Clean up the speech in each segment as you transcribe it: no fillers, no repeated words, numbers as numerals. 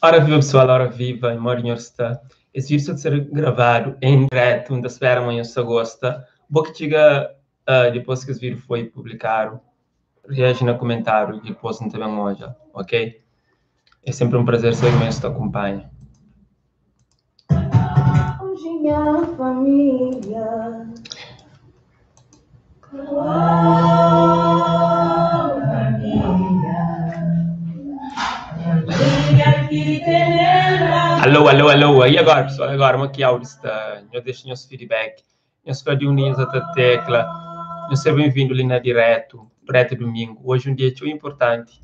Ora viva pessoal, ora viva, modi nhos sta? Es vídeo sta ta ser gravadu em diretu, N ta spera ma nhos ta gosta. Bo ki txiga dipôs ki es vídeo foi publikadu, reaji na kumentáriu dipôs N ta ben odja, ok? É sénpri un prazer sabe ma nhos ta kunpanha. Alô, alô, alô, e agora pessoal, agora mo ki áudio sta? Nhos dexa nhos feedback, nhos fla di undi nhos ta tecla, nhos ser bem-vindo li na direto, direto domingo. Hoje um dia txeu importanti,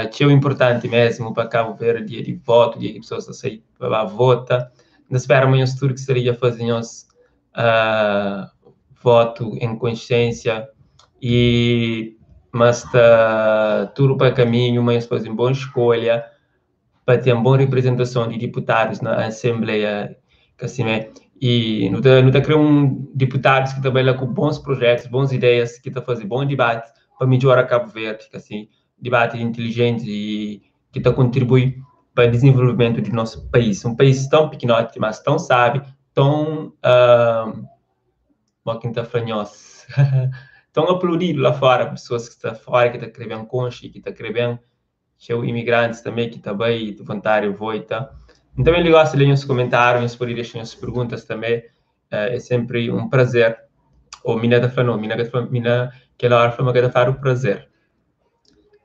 Txeu inportanti mésmu pa Kabu Verdi, dia di votu, dia ki pesoas ta sai pa ba vota. N ta spera ma nhos tudu ki sta li dja faze nhos votu en konsiénsia y ma sta tudu pa kaminhu, ma nhos faze un bon skolha pa ten bon riprizentason di diputadus na asenbleia ka simé. Y nu ta nu ta kre un diputadus ki ta bai la ku bons prujétus, bons ideias, ki ta faze bon dibati pa midjora Kabu Verdi, ka si, dibati intilijenti y ki ta kontribui pa dizenvolvimentu di nos país. Un país ton pikinoti, mas ton sabi, ton mo ki N ta fla nhos, ton aplaudidu la fora pa pesoas ki sta fora ki ta kre ben konxe, ki ta kre ben Txeu imigrantis tanbe ki ta bai di vontadi voita. N ta ben li gosi lé nhos komentáriu, nhos pode dexa nhos perguntas tanbe. É senpri un prazer. Ô mi na ta fla no, mi na ka ta fla, mi na kel óra fla ma ka ta fladu prazer,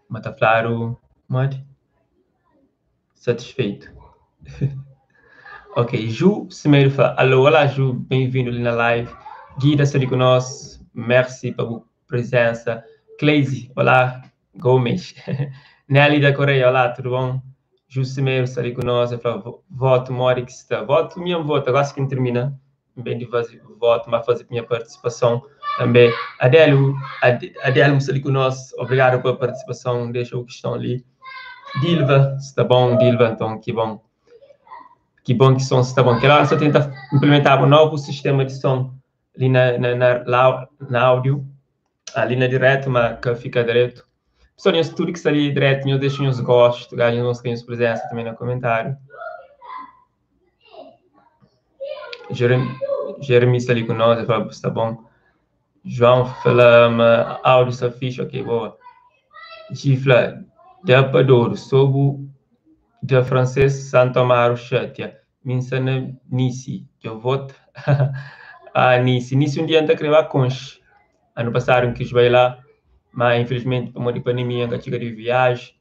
ma ta fladu modi? Satisfeitu. Ok, Ju Semedo fla, Alô, olá Ju, ben-vindu li na live. Guida sta li ku nos, merci pa bu prizensa. Cleise, olá. Gomes. Nélida Correia, olá, tudu bon? Jucimeiro sta li ku nos, el fla, votu modi ki sta? Votu, mi N vota, gosi ki N tirmina, N ben di faze votu, N ba faze nha partisipason tanbe. Adélio, Adelmo sta li ku nos, obrigadu pa partisipason, dexa bu kiston li. Dilva, sta bon, Dilva, nton, ki bon. Ki bon ki son sta bon. Kel óra N sta tenta inplimentaba un novu sistema di son li na, na, na, na áudiu. Ali na diretu ma ka fika dretu. Pessoal, nhos tudu ki sta li diretu, nhos dexa nhos gostu, gaji nhos mostra nhos prezensa também na komentáriu. Jeremi sta li ku nós, el fala sta bom. João fala ma áudio sta fixe, ok, boa. Gi fla, da pa dodu, so bu da francês Santo Amaro xatia. Mi N sta na Nice, dja vota? Ah, Nice, Nice un dia N ta kre ba konxe. Anu pasadu N kis bai la, ma infilismenti pamodi pandemia N ka txiga di viaji.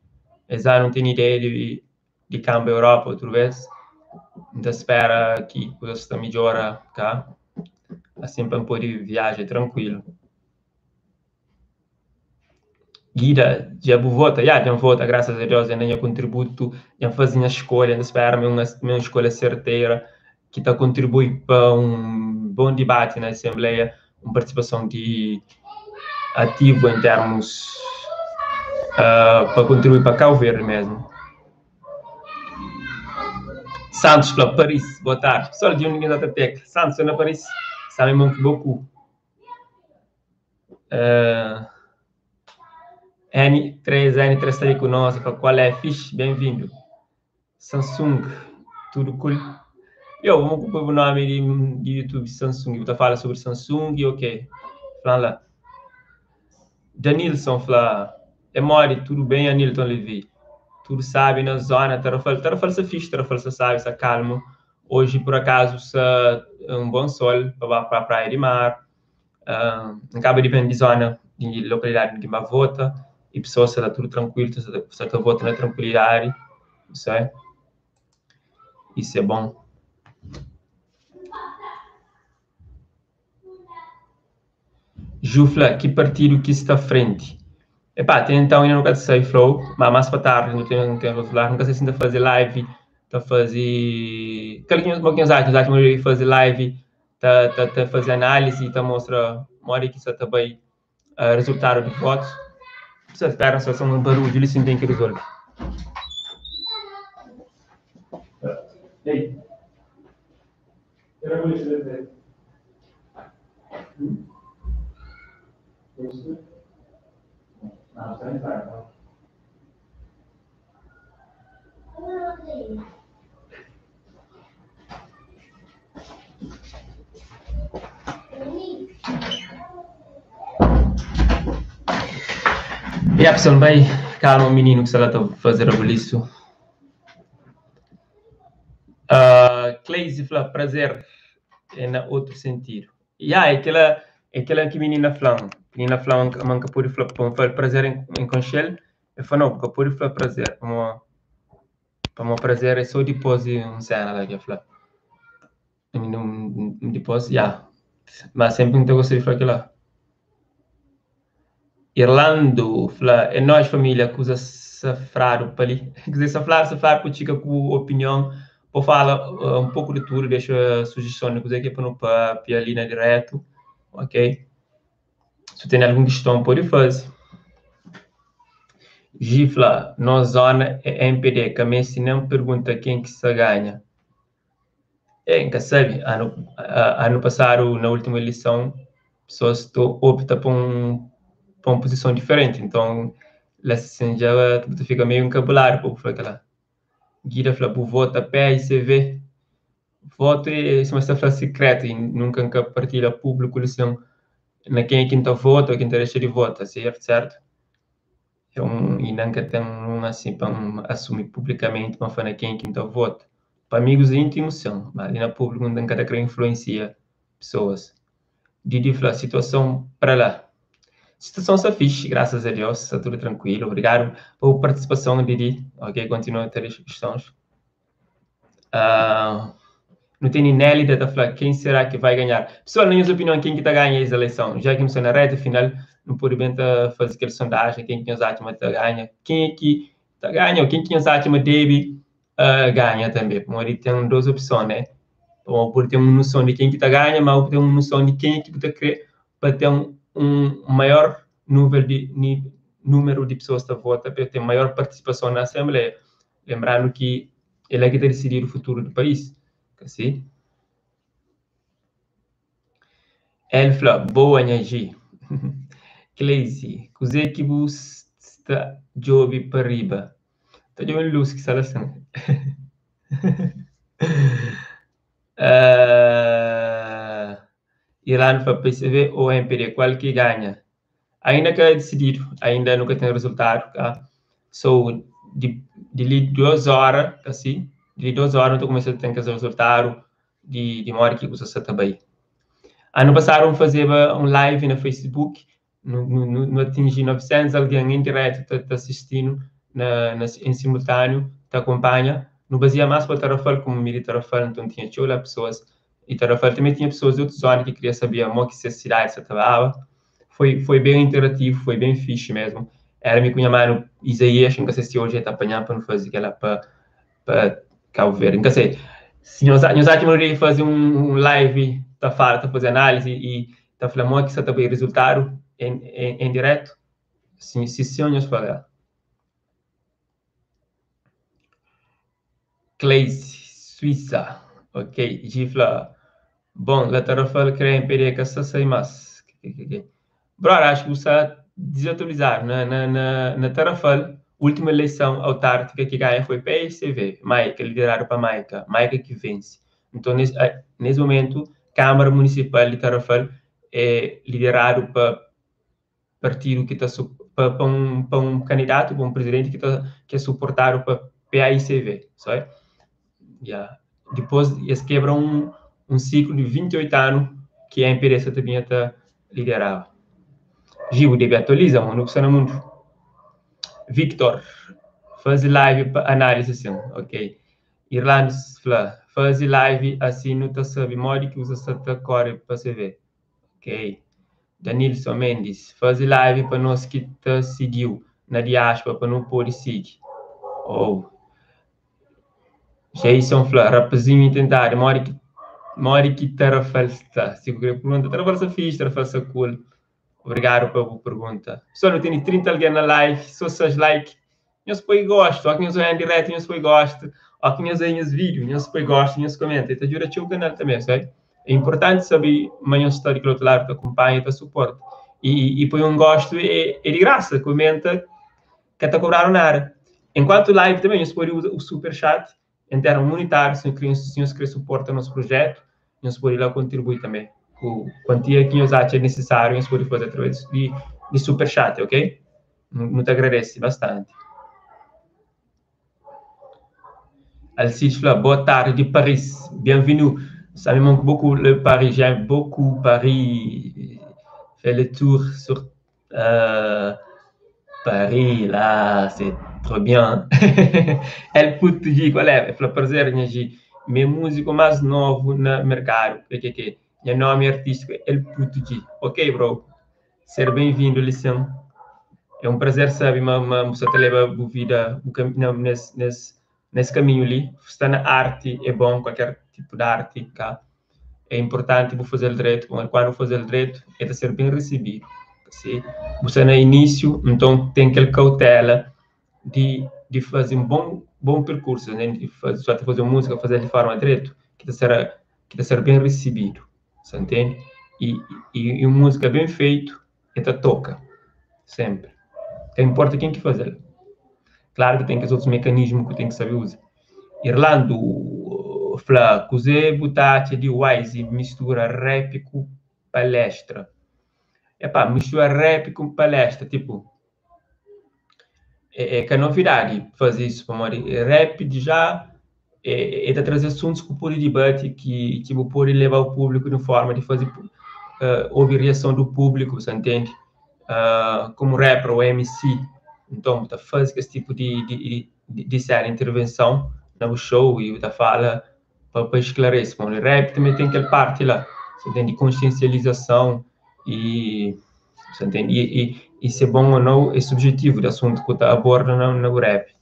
Es anu N tene ideia di di kanba Europa otu bes. N ta spera ki kuzas ta midjora ka, asin pa N pode viaja trankuilu. Guida, dja bu vota? Ya, dja N vota, grasas a Deus, dja N da nha kontributu, dja N faze nha skolha, N ta spera ma é un skolha sertera ki ta kontribui pa un bon dibati na asenbleia, un partisipason di ativu en termus pa kontribui pa Kau Verdi mesmu. Santos fla, Paris, boa tardi. Pessoal di undi ki N ta teka? Santos sta na Paris? Sta mesmu ki boku. N3, N3 sta li ku nos, fla kual é, fixe, ben-vindu. Samsung, tudu kul. Yo, bu ku poi bu nomi di, di YouTube Samsung, bu ta fala sobri Samsung e ok. Flan la. Danilson fla, é modi, tudu ben Anilton Levy? Tudu sabi na zona, Tarrafal, Tarrafal sta fixe, Tarrafal sta sabi, sta kalmu. Oji por akazu sta un bon sol pa ba pa praia di mar. N kaba di ben di zona di lokalidadi ki N ba vota i pesoas sta la tudu trankuilu, sta ta vota na trankuilidadi, isu é, isu é bon. Ju fla, ki partidu ki sta frenti? Epá, te então inda nu ka ta sabe fla-u, ma más pa tardi nu ten ten revelar. Nu ka sabe si nu ta faze live, ta faze. Kal ki nhos, mo ki nhos atxa? Nhos atxa ma nu debe faze live ta ta ta faze análise i ta mostra modi ki sa ta bai rezultadu di votus? Sa spera só un barudju li si nu ten ki rezolve. Ei. Ya pessoal, bai calma o menino que está lá a fazer rebuliço. Cleise fla, prazer é na outro sentido. Ya, é aquela, é aquela que menina fla. Menina fla, man ka pode fla, pa prazer em conchel. Eu falo, não, ka pode fla prazer. Pa mo prazer é só depois de um cena lá que eu fla. Depois, ya. Mas sempre não gosto de falar aquilo lá. Irlando fla, é nós família que usa safrado para ali. Quer dizer, safrado, safrado, para chica com opinião. Vou falar um pouco de tudo, deixa sugestão de coisa que é para não para ali na direto, ok? Se tem alguma questão, pode fazer. Gifla, nossa zona é MPD, que a se não pergunta quem que se ganha. É, nunca sabe. Ano passado, na última eleição, pessoas optam por uma posição diferente. Então, lá assim, já tu fica meio encabulado por aquela. Guida fala, bu vota PSV. Voto é uma cifra secreta e nunca nunca partilha público assim, na quem é quem tá vota ou quem tá deixa de votar, certo? Certo? Então, e nunca tem um assim para assumir publicamente, mas fala quem é quem tá vota. Para amigos íntimos, sim, mas ali na público nunca tá querendo influencia pessoas. Didi fala, situação para lá. Situação está fixe, graças a Deus, está tudo tranquilo. Obrigado pela participação, Didi. Ok, continua a ter as questões. Não tem nem Nelly da falar quem será que vai ganhar. Pessoal, na minha opinião, quem que está ganhando essa eleição? Já que não na reta final, não pode bem tá fazer aquela sondagem, quem que nos acha que ganha, quem é que está ganhando, quem que nos acha que deve ganha também. Porque tem duas opções, né? Então, pode ter uma noção de quem que está ganhando, mas pode ter uma noção de quem é que está querer para ter um maior número de pessoas que votam, para ter maior participação na Assembleia. Lembrando que ele é que está decidir o futuro do país. Assim? Ele fala, boa, Nhaji. Cleise, cos'è que você está job para riba? Está jogando luz que está assim. Irlanda para PCV ou MPD, qual que ganha? Ainda que é decidido, ainda nunca tem resultado, tá? So, de 2 horas, assim, de 2 horas, eu começo a ter que resultado de uma hora que você está bem. Ano passado, eu fazia um live no Facebook, no atingi 900 alguém em direto está assistindo em simultâneo, te acompanha. Não baseia mais para o Tarrafal, como o Tarrafal, então tinha lá pessoas. E Tarrafal também tinha pessoas de outras zonas que queriam saber como que essa cidade se estava. Foi bem interativo, foi bem fixe mesmo. Era me cunha mano Isaías, nunca sei se hoje está apanhando para não fazer aquela para Cabo Verde. Nunca sei. Se nós achamos fazer um live, tá falando, tá fazendo análise e tá falando que está bem resultado em direto. Sim, se senhores falar. Cleise, Suíça. Ok, Gifla. Bom, la Tarrafal quer impedir que essa saia mais. Brother, acho que você está desatualizado. Na Tarrafal, última eleição autárquica que ganha foi PSV, Maica, liderado para Maica, Maica que vence. Então, nesse momento, Câmara Municipal de Tarrafal é liderado para partido que está para um candidato, para um presidente que é suportado para PAICV, sabe? Yeah. Depois, eles quebram um ciclo de 28 anos que a empresa também está liderada. Gibo deve atualizar, não precisa muito. Victor, faz live para análise assim, ok. Irlanda fala, faz live assim, não tá sabe modo que usa essa core para você ver. Ok. Danilson Mendes, faz live para nós que te seguiu na diáspora para não poder seguir. Oh. Jason fala, rapazinho tentar, mori que Tarrafal está. Se eu querer pergunta, Tarrafal está fixe, Tarrafal está cool. Obrigado pela pergunta. Pessoal, eu tenho 30 alguém na live, só seus like. Nós põe gosto, ou que nós olham em direto, nós põe gosto, ou que nós olham os vídeos, nós põe gosto, nós comenta. Então ajuda o canal também, sabe? É importante saber, mas nós está de outro lado, te acompanha, te suporta. E põe um gosto, é de graça, comenta, que te cobraram nada. Enquanto live também, você pode usar o super chat. Em termos monetários, se nhos krê suporta nos projeto, nhos pode lá contribuir também. Com quantia que nhos acha necessário, nhos pode fazer através de superchat, ok? Não te agradece bastante. Alcides fala, boa tarde de Paris, bienvenue. Ça me manque beaucoup le Paris, j'aime beaucoup Paris. Fait le tour sur Paris, là, c'est trop bien. El Puto G, qual é? Fala, prazer, minha G. Meu músico mais novo no mercado, que meu nome artístico é El Puto G. Ok, bro. Ser bem-vindo, Liceu. É um prazer saber, mas você te leva a vida nesse caminho ali. Está na arte, é bom, qualquer tipo de arte, tá? É importante você fazer o direito, quando fazer o direito, é de ser bem recebido. Se você no início, então tem aquela cautela de fazer um bom percurso, né? De fazer, só fazer música, fazer de forma direita, que te ser bem recebido, você entende? E música bem feito, é te toca, sempre. Não importa quem que fazer. Claro que tem aqueles outros mecanismos que tem que saber usar. Irlando, fla, cozer butacha de Wise mistura rap com palestra. Epá, mistura rap com palestra, tipo... É que a novidade fazer isso, rap já é de trazer assuntos que pode debate, que pode levar o público de forma de fazer ouvir reação do público, você entende? Como rapper ou MC, então tá fazendo esse tipo de série intervenção no show e tá fala para esclarecer. Bom, o rap também tem aquela parte lá, você entende? Consciencialização e você entende? E se é bom ou não é subjetivo do assunto que tá aborda no rap.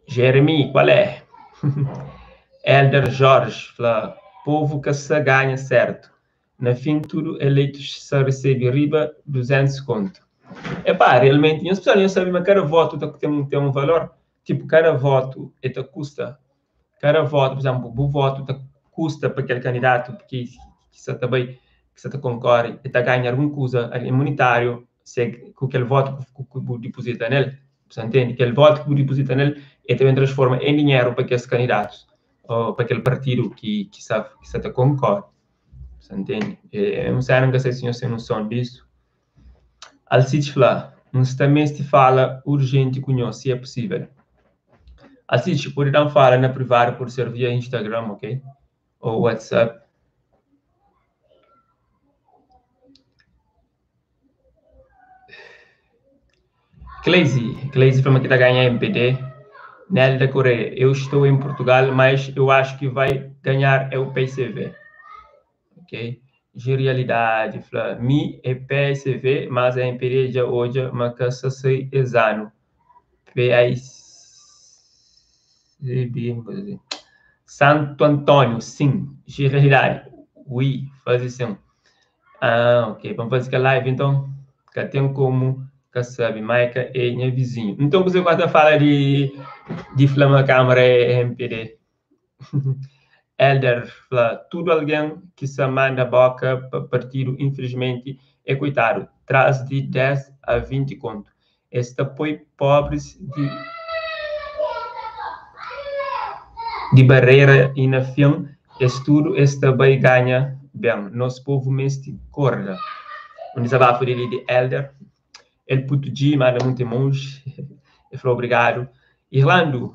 Jeremy, qual é? Elder Jorge, fala, povo que se ganha certo. Na fim, tudo eleitos se recebe riba 200 conto. Epá, realmente, as pessoas não sabem, mas cada voto tem um valor. Tipo, cada voto te custa. Cada voto, por exemplo, o voto te custa para aquele candidato que se também que se te concorre e te ganha alguma coisa monetário se com aquele voto que deposita nele. Você entende? Aquele voto que deposita nele e também transforma em dinheiro para aqueles candidatos ou para aquele partido que se te concorre. Você entende? Eu não sei, não sei se o senhor tem noção disso. Alcides fala, também se fala urgente com nós, se é possível. Alcides, pode dar fala na privada por ser via Instagram, ok? Ou WhatsApp. Cleise fala que está ganhando MPD. Nelly da Coreia, eu estou em Portugal, mas eu acho que vai ganhar é o PCV. Ok? Realidade, fala, mi é PSV, mas a MPD já hoje, mas que se exano. PICB, Santo Antônio, sim. Realidade, ui, faz assim. Ah, ok, vamos fazer a live então. Que tem como, que sabe, Maica é minha vizinho. Então você gosta de falar de Flama Câmara é MPD. Elder fala, tudo alguém que se manda boca para partido, infelizmente, é coitado, traz de 10 a 20 conto. Este apoio pobres de barreira e na fim, estudo, este bem ganha bem. Nosso povo mesmo corda. Um desabafo dele de Elder. El Puto G, manda muito emoji. Ele falou, obrigado. Irlando,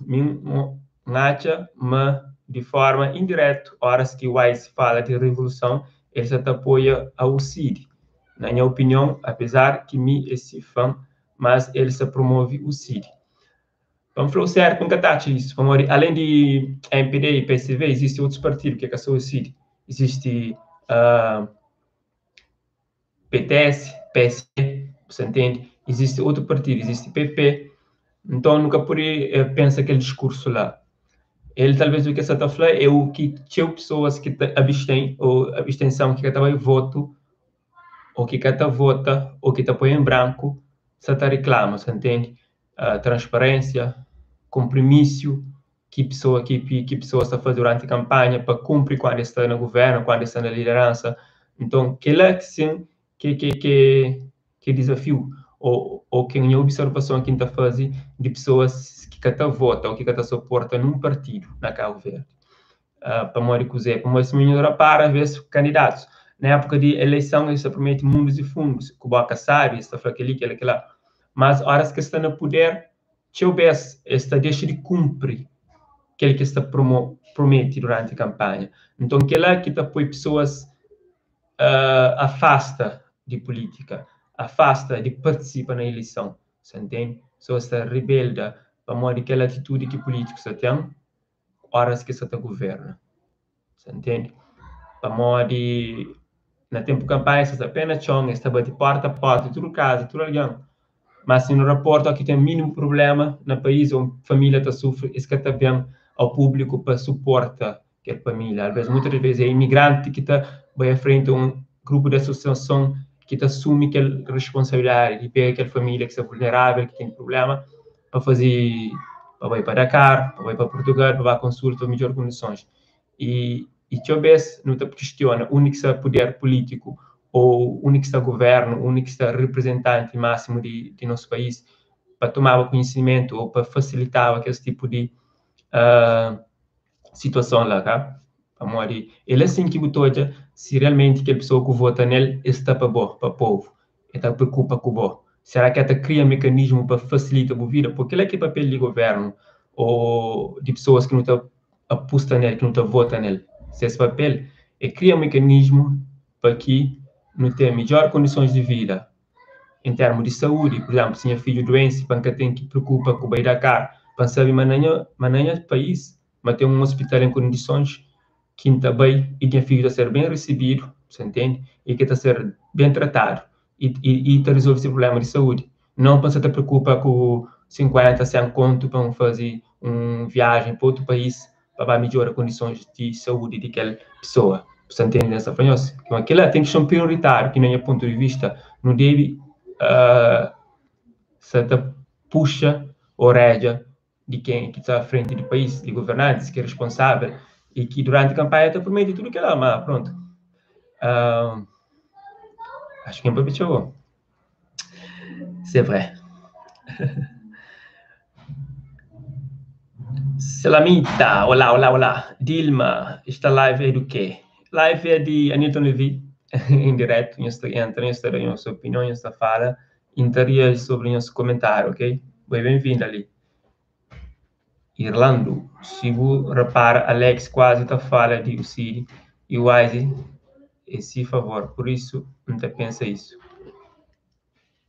acha, mas de forma indireta, horas que o Wise fala de revolução, ele só apoia ao CID. Na minha opinião, apesar que me esse fã, mas ele só promove o CID. Vamos falar certo, nunca tá isso. Além de MPD e PSV, existem outros partidos que é só o CID. Existe PTS, PSD, você entende? Existe outro partido, existe PP. Então, nunca pude pensar aquele discurso lá. Ele, talvez, o que está falando é o que tinha pessoas que abstêm, ou abstenção, que também voto, ou que cata vota, ou que põe em branco, se tá reclama, você entende? Transparência, compromisso, que pessoa está fazendo durante a campanha para cumprir quando está no governo, quando está na liderança. Então, que lá que sim, que desafio. Ô ki nha observason ki N ta faze di pesoas ki ka ta vota ô ki ka ta suporta nun partidu na Kabu Verdi. Pamodi kuzê? Pamodi sima nhu rapara, alvês kandidatus na épuka di eleison es ta promete mundus i fundus, ku boka sábi es ta fla kel-li, kel-la, kel-la. Mas óras ki es sta na puder, txeu bês es ta dexa di kunpri kel ki es ta promete duranti kanpanha. Nton kel-la ki ta poi pesoas afasta di pulítika, afasta di partisipa na ileison, sa ntende? Pesoas ta ribelda pamodi kel atitudi ki pulítikus ta ten óras ki es sa ta guverna, sa ntende? Pamodi na ténpu kanpanha es ta sta pé na txon, es ta bati pórta a pórta di tudu kaza, di tudu algen, má si nu raporta ki ten mínimu prubléma na país ô un família ta sufri, es ka ta ben au públiku pa suporta kel família. Alvês, muitas das vezes é imigranti ki ta bai a frenti un grupu di asosiason ki ta asumi kel responsabilidadi di pega kel família ki sta vulnerável, ki ten prubléma, pa faze, pa bai pa Dakar, pa bai pa Purtugal, pa ba konsulta pa midjor kondisons. I i txeu bês nu ta kistiona undi ki sta puder pulítiku ô undi ki sta guvérnu, undi ki sta reprizentanti másimu di di nos país pa tomaba konhisimentu ô pa fasilitaba kes tipu di situason la, ka? Pamodi el asin ki bu ta odja si realmenti kel pesoa ku vota nel el sta pa bo, pa povu, el ta preokupa ku bo. Sera ki el ta kria mekanismu pa fasilita bu vida? Purki kila ki é papel di governu o di pesoas ki nu ta apusta nel, ki nu ta vota nel. Ses papel é kria mekanismu pa ki nu ten midjor kondisons di vida en termu di saúdi. Pur izénplu, si nha fidju duense, pa N ka ten ki preokupa ku bai Dakar, pa N sabe ma na nha ma na nha país ma ten un ospital en kondisons ki N ta bai i nha fidju ta ser ben risibidu, sa ntende, i ki ta ser ben tratadu i i ta rizolve se prubléma di saúdi. Nau pa N sa ta preokupa ku 50, 100 kontu pa N faze un viajen pa otu país pa ba midjora kondisons di saúdi di kel pesoa. Bu sta ntende N sta fla nhos? Kuma kila ten kiston prioritáriu ki na nha pontu di vista nu debe sa ta puxa oredja di ken ki sta frenti di país, di governantis ki é responsável i ki duranti kanpanha ta promete tudu kila, ma prontu. Acho ki N papia txeu bo. C'est vrai. Salamita, olá, olá, olá. Dilma, esta live é do quê? Live é de Anilton Levy, em direto. Nhos ta entra, nhos ta da nhos opinião, nhos ta fala, e N ta reage sobre nhos comentário, ok? Bo é bem-vinda ali. Irlando, si bu repara Alex quase ta fala di Ucid e Wise é si favor, por isso N ta pensa isso.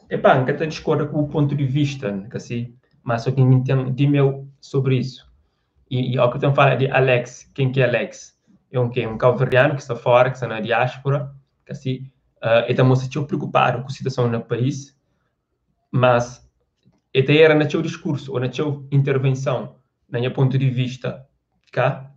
Epá, N ka ta discorda ku bu pontu di vista, ka si? Mas só ki N ten di meu sobre isso. E, e ao que ten fala di Alex, ken ki é Alex? É um quê? Um cabo-verdiano ki sta fora, ki sta na diáspora, ka si? E ta mostra txeu preocupadu ku situason na país, mas e ta era na txeu diskursu ou na txeu intervenson, na nha pontu di vista, ka?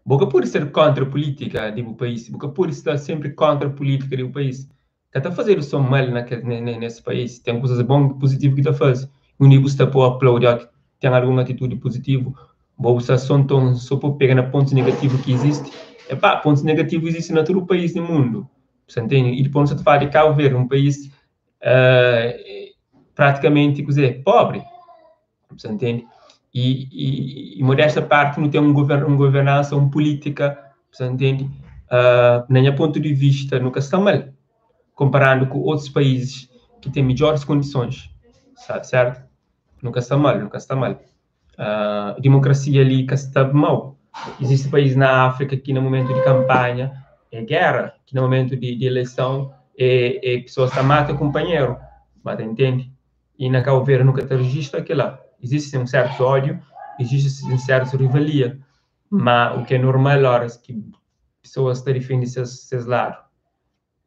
Bo ka pode ser kontra pulítika di bu país, bu ka pode sta senpri kontra pulítika di bu país. Ka ta fazedu so mal na kel nes país, ten kuzas bon puzitivu ki ta faze. Undi bu sta pa aplaudi o ki ten algun atitudi puzitivu, bo bu sta so nton so pa pega na pontus negativu ki izisti. Epá, pontus negativu izisti na tudu país di mundu, bu sta ntende? I dipôs nu sta ta fala di Kabu Verdi, un país pratikamenti kuzê? Pobri, bu sta ntende? I, i, i modéstia à parti, nu ten un un governansa, un pulítika, bu sta ntende? Na nha pontu di vista, nu ka sta mal, konparandu ku otus paízis ki ten midjoris kondisons, sertu? Nu ka sta mal, nu ka sta mal. Demokrasia li ka sta mau. Izisti país na Áfrika ki na momentu di kanpanha é géra, ki na momentu di, di eleison é, é pesoas ta mata kunpanheru, ba ta intende? I na Kabu Verdi nu ka ta rejista kila. Izisti un sertu ódiu, izisti un sertu rivalia, ma u ki é normal óras ki pesoas ta difende ses, ses ladu.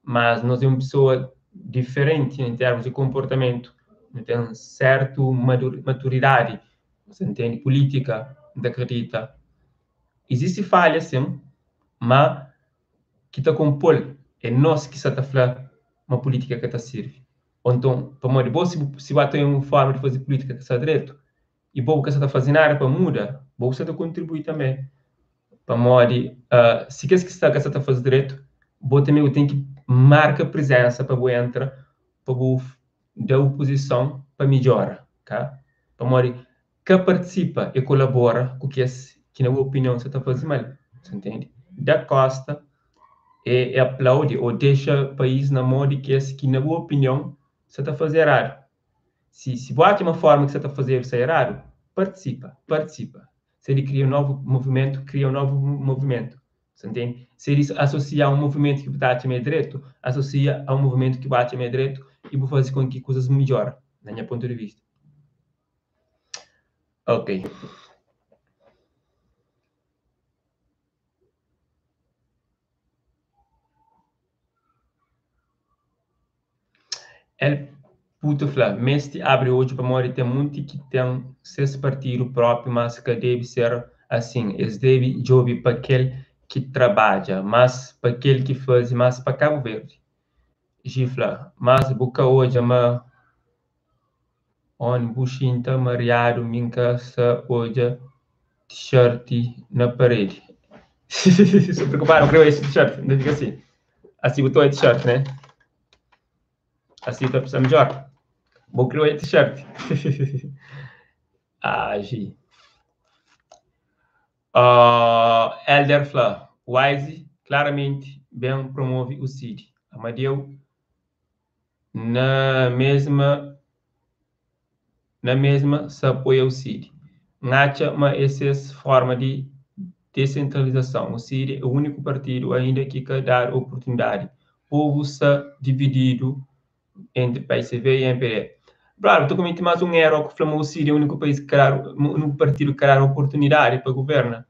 Mas nos é un pesoa diferenti en termus di konportamentu, nu ten sertu maturidadi, sa ntende, pulítika, N ta kridita. Izisti falha sin, ma ki ta konpo-l é nos ki sa ta fla ma pulítika ka ta sirvi. Ô nton, pamodi bo si bu si bu ata un forma di faze pulítika ka sta dretu i bo bu ka sa ta faze nada pa muda, bo bu sa ta kontribui tanbe. Pamodi si kes ki sta ka sa ta faze dretu, bo tanbe bu ten ki marka prizensa pa bu entra, pa bu. Da opozison pa midjora, ka? Pamodi ka partisipa e kolabora ku kes ki na bu opinion sa ta faze mal, sa ntende? Da kosta e aplaudi o dexa país na mo di kes ki na bu opinion sa ta faze eradu. Si si bu atxa ma forma ki sa ta fazedu sta eradu, partisipa, partisipa. Se di kria un novu movimentu, kria un novu movimentu. Sa ntende? Se di asosia a un movimentu ki bu ta atxa ma é dretu, asosia a un movimentu ki bu atxa ma é dretu i bu faze kon ki kuzas midjora, na nha pontu di vista. Ok. El puto fla, mesti abri odju pamodi ten munti ki ten ses partidu propi mas ka debi ser asin, es debi djobi pa kel ki trabadja mas pa kel ki fazi mas pa Cabo Verde. Gi fla, mas bu ka odja ma On bu xinta mariadu mi nka sa odja t-shirt na paredi. Sta preokupadu, n kre odja t-shirt, n ta fika si. Asi bu ta odja t-shirt, ne? Asi ta sta midjor. Bu kre odja t-shirt. Ah, Gi. Uh, Elder fla, Wise klaramenti ben promove u Cid. Amadeu Na mesma na mesma sa apoia UCID. N atxa ma é ses forma di desentralizason. UCID é uniku partidu ainda ki ka dadu oportunidadi. Povu sa divididu entri psv y mpd. Brother, bu ta kometi mas un eru ku fla ma UCID é uniku pais ki ka dadu uniku partidu ki ka dadu oportunidadi pa governa.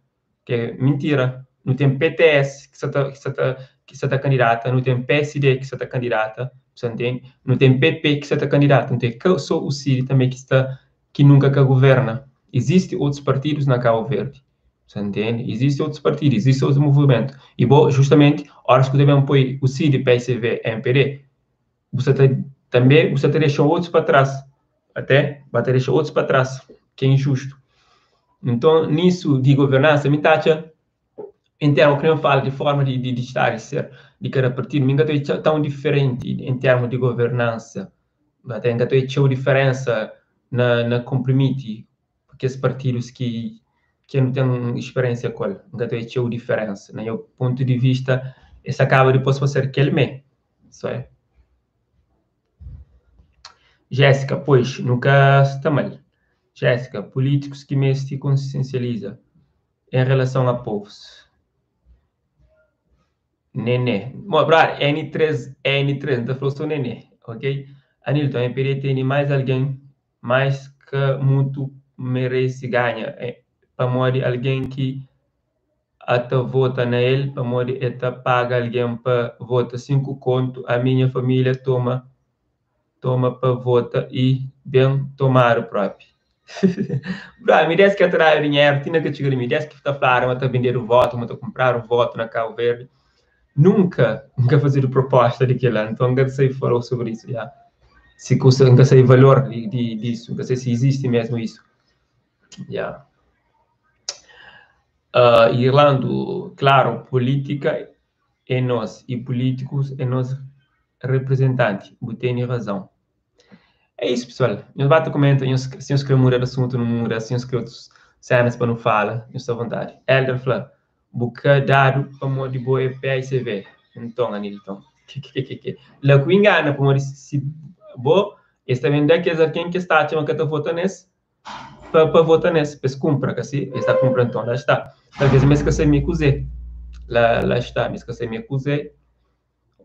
Ki é mintira. Nu ten PTS ki sa ta ki sa ta ki sa ta kandidata, nu ten psd ki sa ta kandidata, bu sa ntende? Nu ten PP ki sa ta kandidata, nu ten ka so UCID tanbe ki sta ki nunka ka governa. Izisti otus partidus na Kabu Verdi, bu sa ntende? Izisti otus partidu, izisti otus muvimentu. I bo, justamenti, óras ki bu ta ben poi UCID, psv, mpd, bu sa ta tanbe bu sa ta dexa otus pa tras, até ba ta dexa otus pa tras, ki é injustu. Nton, nisu di governansa, mi ta atxa, en termu ki N fala di forma di di sta di ser di kada partidu, mi N ka ta odja tãu diferenti en termu di governansa, até N ka ta odja txeu diferensa na na konprimiti kes partidus ki ki nu ten speriensia ku el, N ka ta odja txeu diferensa. Na nha pontu di vista, es ta kaba dipôs pa ser kel mê. Só é. Jéssica, Pois, nu ka sta mal. Jéssica, Pulítikus ki meste konsiensializa en relason a povus. Nené, Mo, brother, N3, N3, N ta fla-u so Nené, ok? Anilton, MPD tene más algen, mas ka mutu merese ganha, pamodi algen ki a ta vota na el pamodi e ta paga algen pa vota 5 kontu ami nha familia toma toma pa vota i ben tomadu propi bra mi des ki ta dadu dinheru ti na ka txiga di mi des ki ta fladu ma ta vendedu votu ma ta kunpradu votu na Cabo Verde nunka N ka fazedu proposta di kila nton N ka ta sabe fala sobri isu ya si kusa N ka sabe valor di disu N ka sabe si izisti mesmu isu ya. Uh, Irlando, claro, política é nós e políticos é nós representante. Bu tene razão. É isso, pessoal. Nhos bata comenta, nhos, se nhos quer mudar de assunto, não muda. Se nhos quer outros cenas para não fala, nhos está à vontade. Elder fla, bu ka dadu pamodi bo é PICV. Nton, Anilton. La ku engana pamodi si bo, es ta ben da kes algen ki es ta atxa ma ka ta vota nes, pa pa vota nes, pa es kunpra, ka si? Es ta kunpra nton, la sta. Talvês mi es ka sabe mi é kuzê. La la sta, mi es ka sabe mi é kuzê,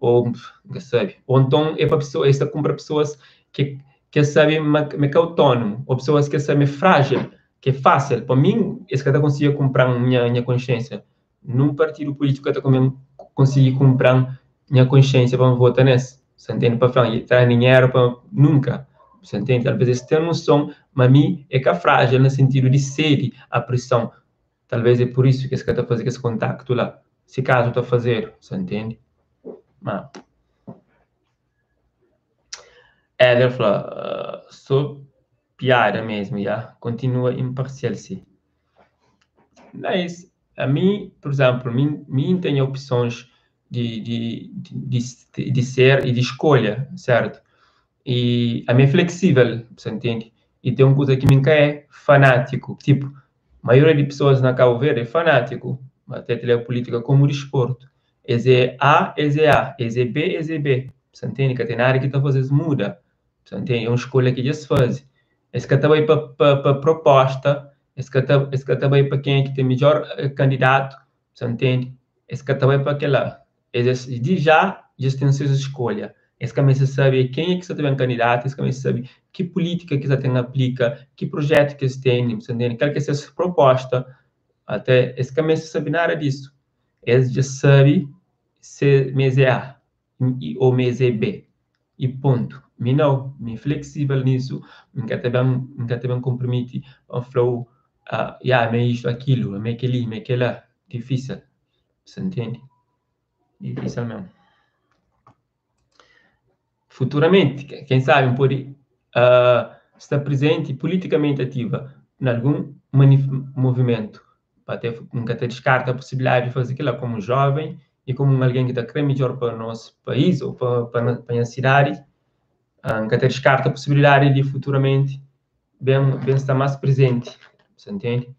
ô N ka sabe. Ô nton é pa pesoa, es ta kunpra pesoas ki ki es sabe ma ma é ka autónomu, ô pesoas ki es sabe ma é frájil, ki é fásil. Pa mi, es ka ta konsigi kunpra-m nha nha konsiénsia. Nun partidu pulítiku ka ta konsigi kunpra-m nha konsiénsia pa N vota nes. Sa ntende? Pa fla-m, tra dinheru pa. Nunka. Sa ntende? Talvês es ten noson ma mi é ka frájil na sentidu di sedi a prison. Talvês é pur isu ki es ka ta faze kes kontaktu la, si kazu ta fazedu. Sa ntende? Ma. Éder fla, So piada mesmu, ya. Kontinua inparsial si. Nice. Ami, pur izénplu, mi mi N ten opsons di di di di ser y di skolha, sertu? I ami é flexível, você entende? I ten un kuza ki mi N ka é fanátiku. Tipo, maioria di pesoas na Cabo Verde é fanátiku, até ta leba polítika komu disportu. Es é A, es é A, es é B, es é B. Você entende? Ka ten nada ki ta faze-s muda. Você entende? É un skolha ki dja es faze. Es ka ta bai pa, pa, pa proposta, es ka ta, es ka ta bai pa kenha ki ten midjor kandidatu, você entende? Es ka ta bai pa kela. Es di já dja es ten ses skolha. Es ka meste sabe kenha ki sta ta ben kandidatu, es ka meste sabe ki pulítika ki es ta ten aplika, ki prujetu ki es tene, bu sta ntende? Kal ki é ses proposta. Até es ka meste sabe nada disu. Es dja sabe se ma es é A ô ma es é B i pontu. Mi nau, mi é fleksível nisu, N ka ta ben, N ka ta ben konpromiti pa N fla-u, ya, mi é istu, akilu, mi é kel-li, mi é kel-la. Difísil, bu sta ntende? Difísil mesmu. Futuramenti, ken sabe N pode sta prezenti politikamenti ativa na algun movimentu. Pa te, N ka ta diskarta posibilidadi di faze kila komu joven i komu un algen ki ta kre midjor pa nos país ou pa pa nha sidadi. N ka ta diskarta posibilidadi di futuramenti ben ben sta mas prezenti, sa ntende?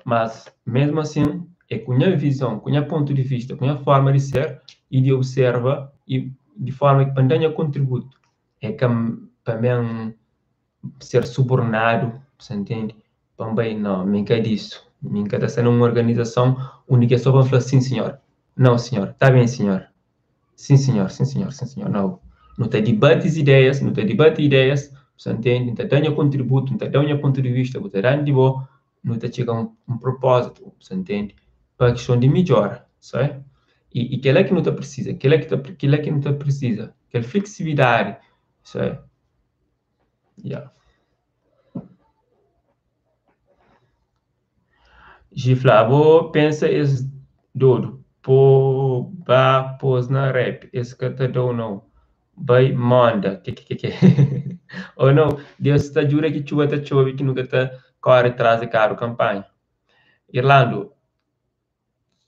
Mas, mesmu asin, é ku nha vizon, ku nha pontu di vista, ku nha forma di ser i di observa i di forma ki pa N da nha kontributu. É ka pa ben ser subornadu, sa ntende, pa N bai, nau, mi N ka disu. Mi N ka ta sta na un organizason undi ki é so pa N fla sin sinhor, nau sinhor, ta ben sinhor, sin sinhor, sin sinhor, sin sinhor. Nau, nu ta dibati es ideias, nu ta dibati ideias, sa ntende, N ta da nha kontributu, N ta da-u nha pontu di vista, bu ta da-m di bo, nu ta txiga un un propózitu, sa ntende, pa kiston di midjora, sabe? I i kila ki nu ta prisiza, kila ki ta kila ki nu ta prisiza, kel fleksibilidadi, sabe? Ya. Gi fla, abo pensa es dodu, po ba pos na rap, es ka ta dau nau. Bai monda kekekeke oh no Deus ta djuda ki txuba ta txobe ki nu ka ta kore tras di karu kanpanha. Irlando,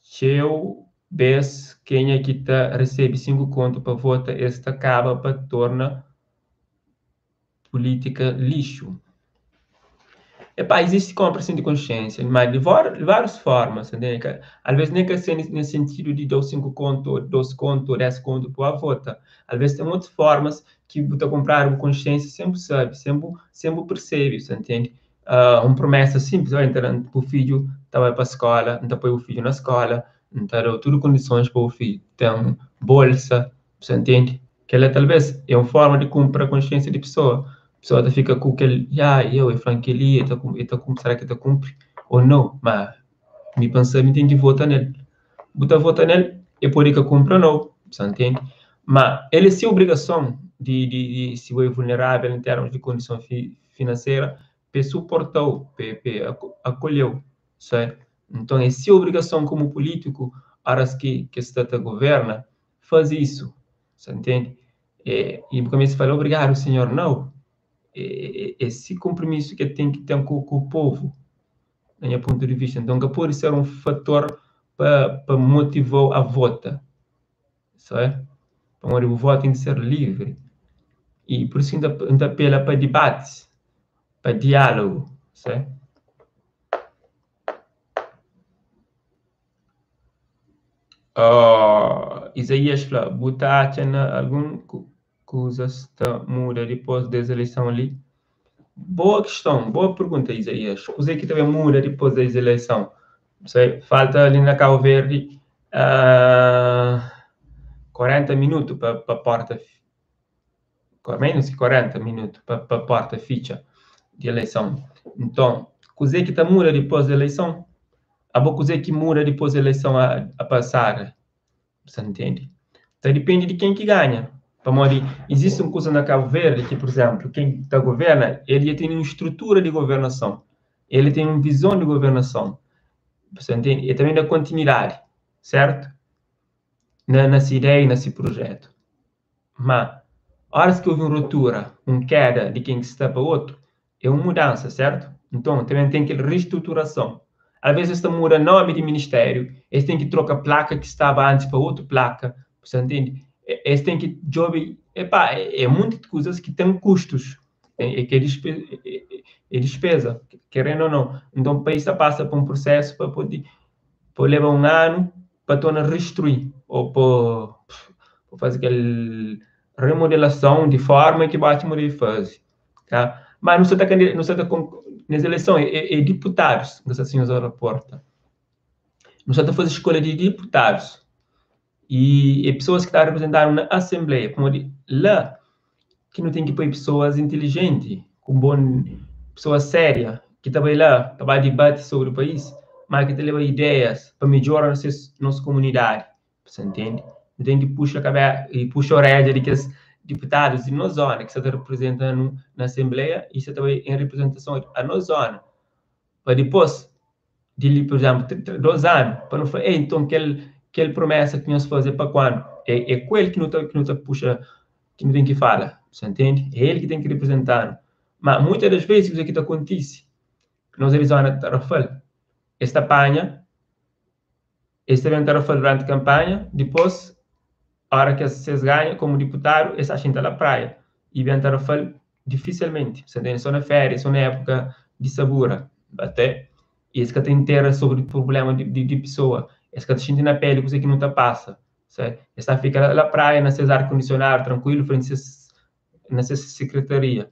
txeu bes kenha ki ta resebe 5 kontu pa vota es ta kaba pa torna pulítika lixu. Epá, izisti konpra sin di konsiensia, ma di várius formas, ta ntende? Ka, alvês nen ka ser na sentidu di da-u 5 kontu ô 2 kontu ô 10 kontu pa ba vota. Alvês ten otus formas ki bu ta konpradu bu konsiensia sen bu sabe, sen bu sen bu persebe, ta ntende? Un promesa sinplis, oi, N ta da bu fidju ta bai pa skola, N ta poi bu fidju na skola, N ta da-u tudu kondisons pa bu fidju ten bolsa, Bu sta ntende? Kel-la talvês é un fórma di kunpra konsiénsia di pesoa. Pesoa ta fika ku kel, ya, eu, el fla-m kel-li, el ta el ta kunpri, será ki el ta kunpri ô nau? Má mi pa N sabe, N ten ki vota nel. Bu ta vota nel, el pode ka kunpri ô nau, bu sta ntende? Má el é se obrigason di di di si bo é vulnerável en termus di kondison fi finansera, pa el suporta-u, pa el pa el akolhe-u, sabe? Nton é se obrigason komu pulítiku, óras ki ki el sta ta governa, faze isu, sa ntende? E, i bu ka meste fala obrigadu sinhor, nau. E, e, e si konpromisu ki el ten ki ten ku, ku povu, na nha pontu di vista. Nton ka pode ser un fator pa, pa motiva-u a vota, sabe? Pamodi bu votu ten ki ser livri. I pur isu ki N ta, N ta apela pa dibatis, pa diálogu, sabe? Oh, Izaías fla, Bu ta atxa na algun kuzas ta muda dipôs des ileison li? Boa kiston, boa pergunta, Izaías. Kuzê ki ta ben muda dipôs des ileison? Sei, falta li na Cabo Verde uh, 40 minutu pa, pa porta Ménus ki 40 minutu pa pa porta fitxa di eleison. Nton, kuzê ki ta muda dipôs di eleison? Abo kuzê ki muda dipôs di eleison a a pasada? Bu sta ntende? Ta dipende di ken ki ganha. Pamodi izisti un kuza na Kabu Verdi ki, pur izénplu, ken ki ta governa, el dja ten un strutura di governason, el ten un vizon di governason. Bu sta ntende? El ta ben da kontinuidadi, sértu? Na na se ideia i na se prujétu. Má, óras ki obi un rotura, un kéda di ken ki sta pa otu, é un mudansa, sértu? Nton, ta ben ten kel restruturason. Alvês es ta muda nómi di ministériu, es ten ki troka plaka ki staba antis pa otu plaka, bu sta ntende? Es ten ki djobe. Epá, é monti di kuzas ki ten kustus, é ki é dispeza, kerendo ou não. Nton país ta pasa pa un prusesu pa pode pa leba un anu pa torna restrui ou pa faze kel remodelason di forma ki bu atxa ma debe faze, tá? Mas nu sa ta nu sa ta nes eleison é diputadus, N ka sa si nhos raporta. Nu sa ta faze skolha di diputadus i é pesoas ki ta reprezentanu na asenbleia, pamodi la ki nu ten ki poi pesoas intilijenti, ku bon pesoas séria ki ta bai la pa ba dibati sobri país, ma ki ta leba ideias pa midjora nos komunidadi. Sa ntende? Nu ten ki puxa kabe i puxa oredja di kes diputadus di nos zona ki sa ta reprezenta-nu na asenbleia i sa ta bai en reprezentason a nos zona pa dipôs di li, pur izénplu, 2 anu, pa nu fla, ei, nton kel kel promesa ki nhos faze é pa kuandu? É é ku el ki nu ta ki nu ta puxa, ki nu ten ki fala, sa ntende? É el ki ten ki reprezenta-nu. Má muitas das vezes kuzê ki ta kontise, nos é di zona di Tarrafal, es ta panha Es ta ben Tarrafal duranti kanpanha, dipôs óra ki es es ganha komu diputadu es ta xinta la praia y ben Tarrafal difisilmenti, sa ntende, so na féria, so na épuka di sabura, até y es ka ta intera sobri prubléma di di pesoa, es ka ta xinti na péli kuzê ki nu ta pasa, es ta fika la praia na ses ar kondisionadu trankuilu frenti ses na ses sekretaria.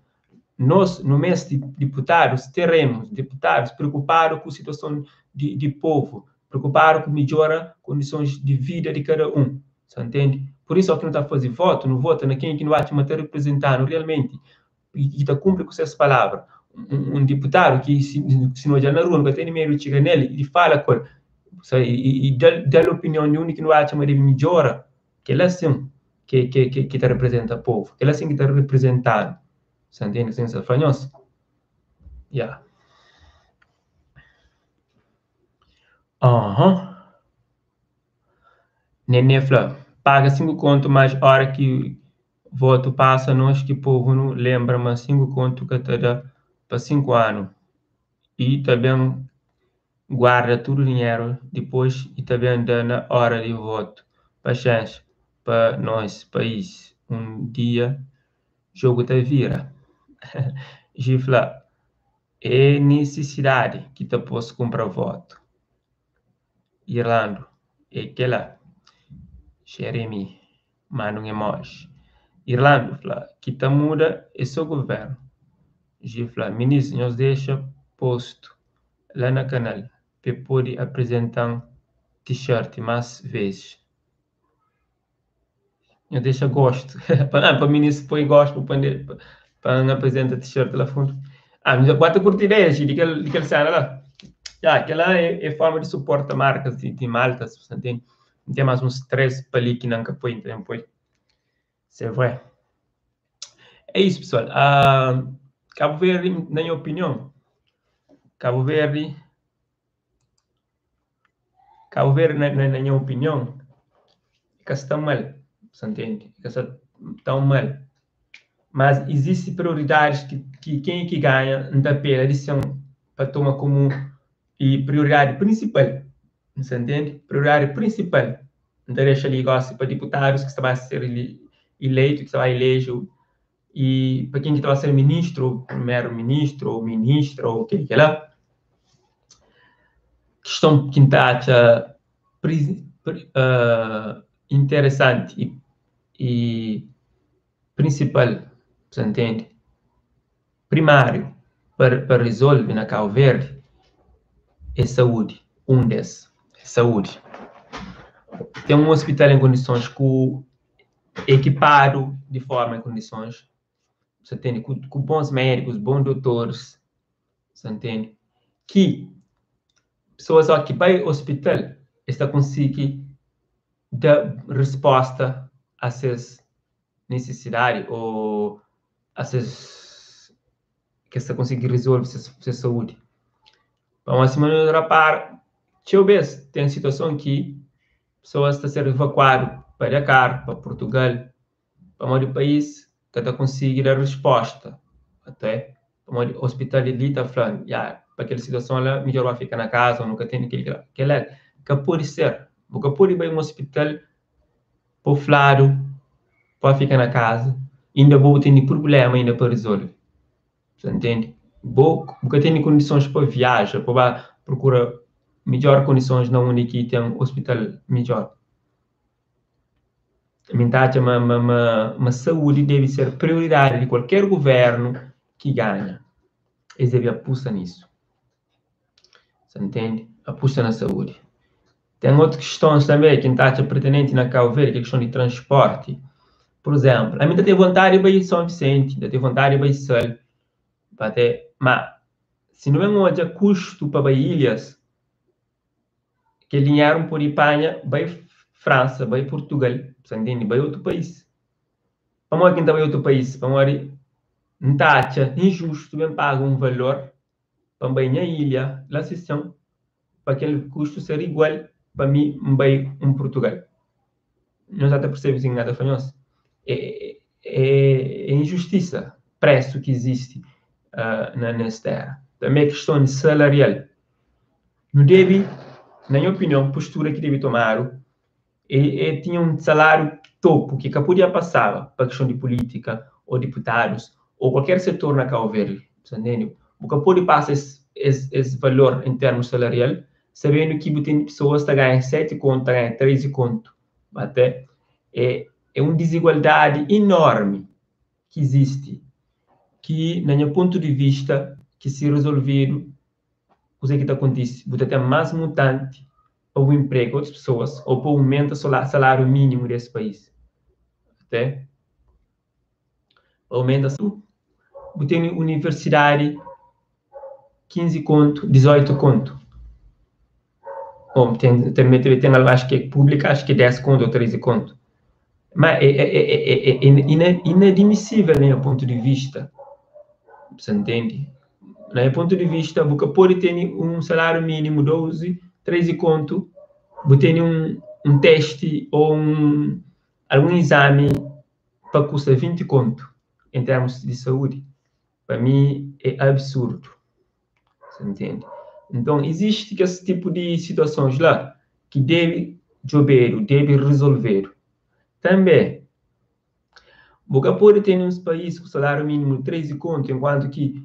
Nos nu meste diputadus terenus, diputadus preokupadu ku situason di di povu, preokupadu ku midjora kondisons di vida di kada un, sa ntende? Pur isu, óki nu ta faze votu, nu vota na kenha ki nu atxa ma ta reprezenta-nu realmenti i ki ta kunpri ku ses palavra. Un diputadu ki si si nu odja-l na rua, nu ka tene medu di txiga nel i fala ku el, sa i i da-l da-l opinion di undi ki nu atxa ma debe midjora. Kel-la sin ki ki ki ki ta reprezenta povu, kel-la sin ki ta reprezenta-nu. Sa ntende kuzê ki N sta fla nhos? Ya. Aham. Nené fla, paga 5 kontu mas ora ki votu pasa nos ki povu nu lenbra ma 5 kontu ka ta da pa 5 anu i ta ben guarda tudu dinheru dipôs i ta ben da na ora di votu. Paxénxa pa nos país, un dia jogu ta vira. Gi fla, É nisisidadi ki ta pô-s kunpra votu. Irlandu, É kel-la. Jeremi manda un emoji. Irlandu fla, Ki ta muda é so guvernu. Gi fla, Minis, nhos dexa postu la na kanal p'e pode aprezenta-m t-shirt más vezis. Nhos dexa gostu. Pa, pa minis poi gostu pa, pa, pa N aprezenta t-shirt la fundu. Ah, nhos ba ta kurti ideia, Gi, di kel, di kel sena la. Ya, kel-la é, é forma di suporta markas di, di maltas, sa ntende? N ten más uns 3 pa li ki nan ka poi, N ta ben poi. C'est vrai. É isso, pessoal. Cabo Verde, na nha opinion, Cabo Verde, Cabo Verde, na, na, na nha opinion, ka sta mal, sa ntende? Ka sta tão mal. Mas existe prioridades ki, ki quem ki ganha, N ta apela di sen pa toma como e prioridade principal. Sa ntende? Prioridadi prinsipal, N ta dexa li gosi pa diputadus ki sta ba ser ileitu, ki sta ba ileje i pa ken ki ta ba ser ministru, ou primeru ministru, ou ministra, ou kel ki kel la. Kiston ki N ta atxa interesanti i prinsipal, sa ntende? Primáriu pa pa rizolve na Kau Verdi é saúdi, un des é saúdi. Ten un ospital en kondisons ku ekipadu di forma en kondisons, sa ntende, ku ku bons médikus, bon dotoris, sa ntende, ki pesoas ó ki bai ospital es ta konsigi da risposta a ses nisisidadi ô a ses ki es ta konsigi rizolve ses ses saúdi. Pamodi sima nu rapara, txeu bês ten situason ki pesoas ta ser evakuadu pa Dakar, pa Purtugal, pamodi país ka ta konsigi da risposta, até pamodi ospital di li ta fla, ya, pa kel situason la midjor ba fika na kaza ô nu ka tene kel ki la. Kel-la ka pode ser, bu ka pode bai un ospital pa bu fladu. Pa fika na kaza, inda bo bu tene prubléma inda pa rizolve. Sa ntende? Bo bu ka tene kondisons pa viaja, pa ba prokura midjór kondisons na undi ki ten ospital midjór. Mi ta atxa ma ma ma ma saúdi debe ser prioridadi di kualker guvérnu ki ganha. Es debe apusta nisu. Sa ntende? Apusta na saúdi. Ten otus kistons tanbe ki N ta atxa pertinenti na Kabu Verdi, ki é kiston di transporti. Pur izénplu, ami N ta ten vontadi di bai Son Visenti, N ta ten vontadi di bai Sal, pa te, ma si nu ben odja kustu pa bai ilhas, kel dinheru N pode panha bai Fransa, bai Purtugal, sa ntende? Bai otu país. Pamodi ki N ta bai otu país? Pamodi N ta atxa injustu ben paga un valor pa N bai nha ilha la Sisian pa kel kustu ser igual pa mi N bai un Purtugal. Nhos ata persebe si N ata fla nhos? É é injustisa presu ki izisti na nes tera. Tanbe kiston di salarial. Nu debe, na nha opinion, postura ki debe tomadu é é tinha un saláriu topu ki ka podia pasaba pa kiston di pulítika ô diputadus ô kualker setor na Kau Verdi. Sa ntende? Bu ka pode pasa es es es valor en termus salarial sabendu ki bu ten pesoas ta ganha 7 kontu, ta ganha 13 kontu. Até é é un dizigualdadi inormi ki izisti ki, na nha pontu di vista, ki si rizolvedu, kuzê ki ta kontise? Bu ta ten más mutanti pa bu inprega otus pesoas ô pa aumenta saláriu mínimu di es país. Até pa aumenta bu tene universidadi 15 kontu, 18 kontu. Bom, ten, tanbe tanbe ten algu acho ki é públika, acho ki é 10 kontu ô 13 kontu. Ma é é é é é inadmisível na nha pontu di vista. Sa ntende? Na nha pontu di vista, bu ka pode tene un saláriu mínimu 12, 13 kontu, bu tene un un testi ô un algun izami pa kusta 20 kontu en termus di saúdi. Pa mi é absurdu. Sa ntende? Nton, izisti kes tipu di situasons la ki debe djobedu, debe rizolvedu. Tanbe, bu ka pode tene uns país ku saláriu mínimu di 13 kontu, enkuantu ki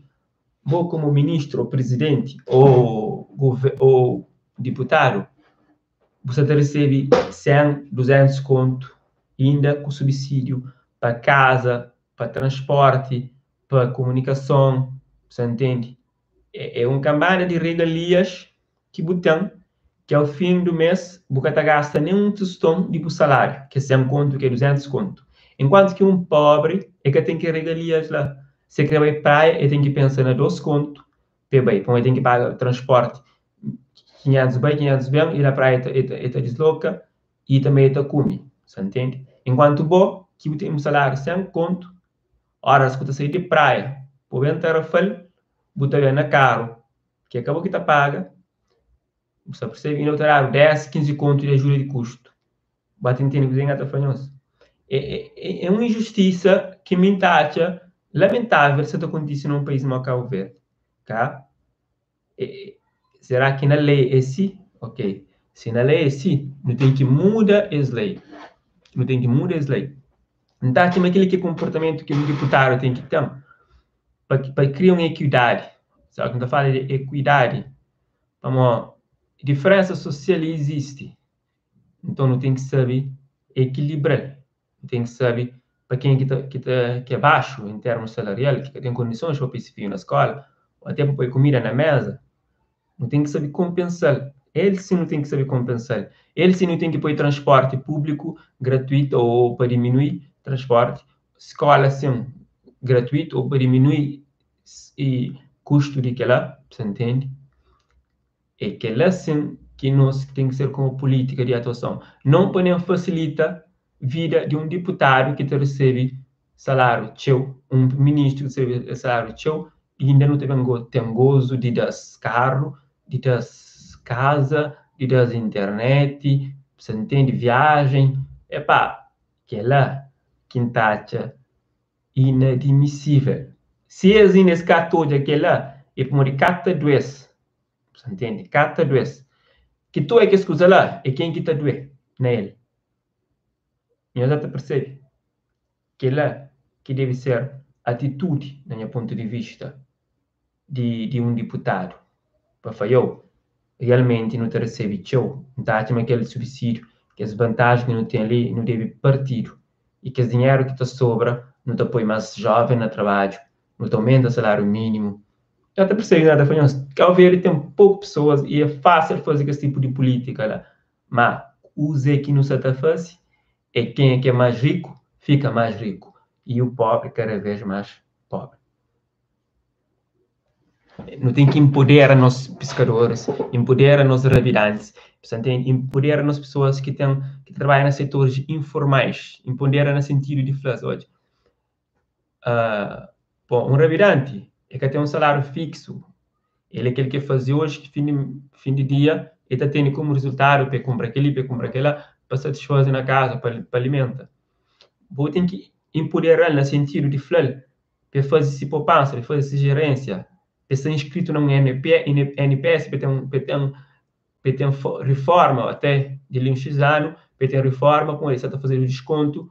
bo komu ministru ô prizidenti ô ô diputadu, bu sa ta resebe 100, 200 kontu, inda ku subsídiu pa kaza, pa transporti, pa komunikason, sa ntende? É un kanbada di regalias ki bu ten ki au fin du mês bu ka ta gasta nen un tiston di bu saláriu, ki é 100 kontu, ki é 200 kontu. Enkuantu ki un pobri e ka ten kel regalias la. Si e kre bai praia e ten ki pensa na 2 kontu pa e bai, pamodi e ten ki paga transporti 500 bai, 500 ben, i na praia e ta disloka i tanbe e ta kume, sa ntende? Enkuantu bo ki bu ten un saláriu 100 kontu, óras ku ta sai di praia bu ben Tarrafal, bu ta ben na karu ki é ka bo ki ta paga, bu sta persebe? Inda bu ta dadu 10, 15 kontu di ajuda di kustu. Ba ta ntende kuzê ki N ta fla nhos? É é é un injustisa ki mi N ta atxa lamentável sa ta kontise na un país sima Kabu Verdi, ka? Será ki na lei é si? Ok, si na lei é si, nu ten ki muda es lei. Nu ten ki muda es lei. N ta atxa ma kel-li ki é konportamentu ki un diputadu ten ki ten pa pa kria un ekuidadi. Sabe ki N ta fala di ekuidadi? Pamodi diferensa sosial izisti, nton nu ten ki sabe ekilibra-l. Nu ten ki sabe pa ken ki ta ki ta ki é baxu en termus salarial, ki ka ten kondisons pa poi se fidju na skola, ô até pa poi kumida na meza, nu ten ki sabe konpensa-l. El sin nu ten ki sabe konpensa-l. El sin nu ten ki poi transporti públiku gratuitu ô pa diminui transporti, skola sin gratuitu ô pa diminui kustu di kila, sa ntende? É kela sin ki nos ten ki ser komu pulítika di atuason, non pa nen fasilita vida di un diputadu ki ta resebe saláriu txeu, un ministru ki ta resebe saláriu txeu, i inda nu ta ben ten gozu di da-s karu, di da-s kaza, di da-s internet, sa ntende, viajen. Epá, kela ki N ta atxa inadmisível. Si es inda es ka ta odja kela, é pamodi ka ta due-s. Sa ntende? Ka ta due-s. Ki ta oia kes kuza la é ken ki ta due na el. Nhos dja ta persebe? Kel-la ki debe ser atitudi, na nha pontu di vista, di di un diputadu. Pa faiau, realmenti nu ta resebe txeu. N ta atxa ma kel subsídiu, kes vantaji ki nu ten li, nu debe partidu. I kes dinheru ki ta sobra, nu ta poi más jóven na trabadju, nu ta aumenta saláriu mínimu. Ka ta persebe nada. Fla nhos, Kau Verdi ten poku pesoas i é fásil faze kes tipu di pulítika la. Má, kuzê ki nu sa ta faze é kenha ki é más riku fika más riku i u póbri kada vês más póbri. Nu ten ki inpodera nos piskadoris, inpodera nos rabidantis, inpodera nos pesoas ki ten ki ta trabadja na setoris informais, inpodera na sentidu di fla-s, odja, Bon, un rabidanti e ka ten un saláriu fíksu. El é kel ki e faze oji ki fin di fin di dia e ta tene komu rizultadu pa e kunpra kel-li, pa e kunpra kel-la, pa satisfaze na kaza, pa pa alimenta. Bo ten ki inpodera-l na sentidu di fla-l pa e faze si popansa, pa e faze si jerénsia, pa e sta inskritu na un NP NPS pa e ten pa e ten pa e ten riforma até di li un xis anu, pa e ten riforma kuma e sa ta fazedu diskontu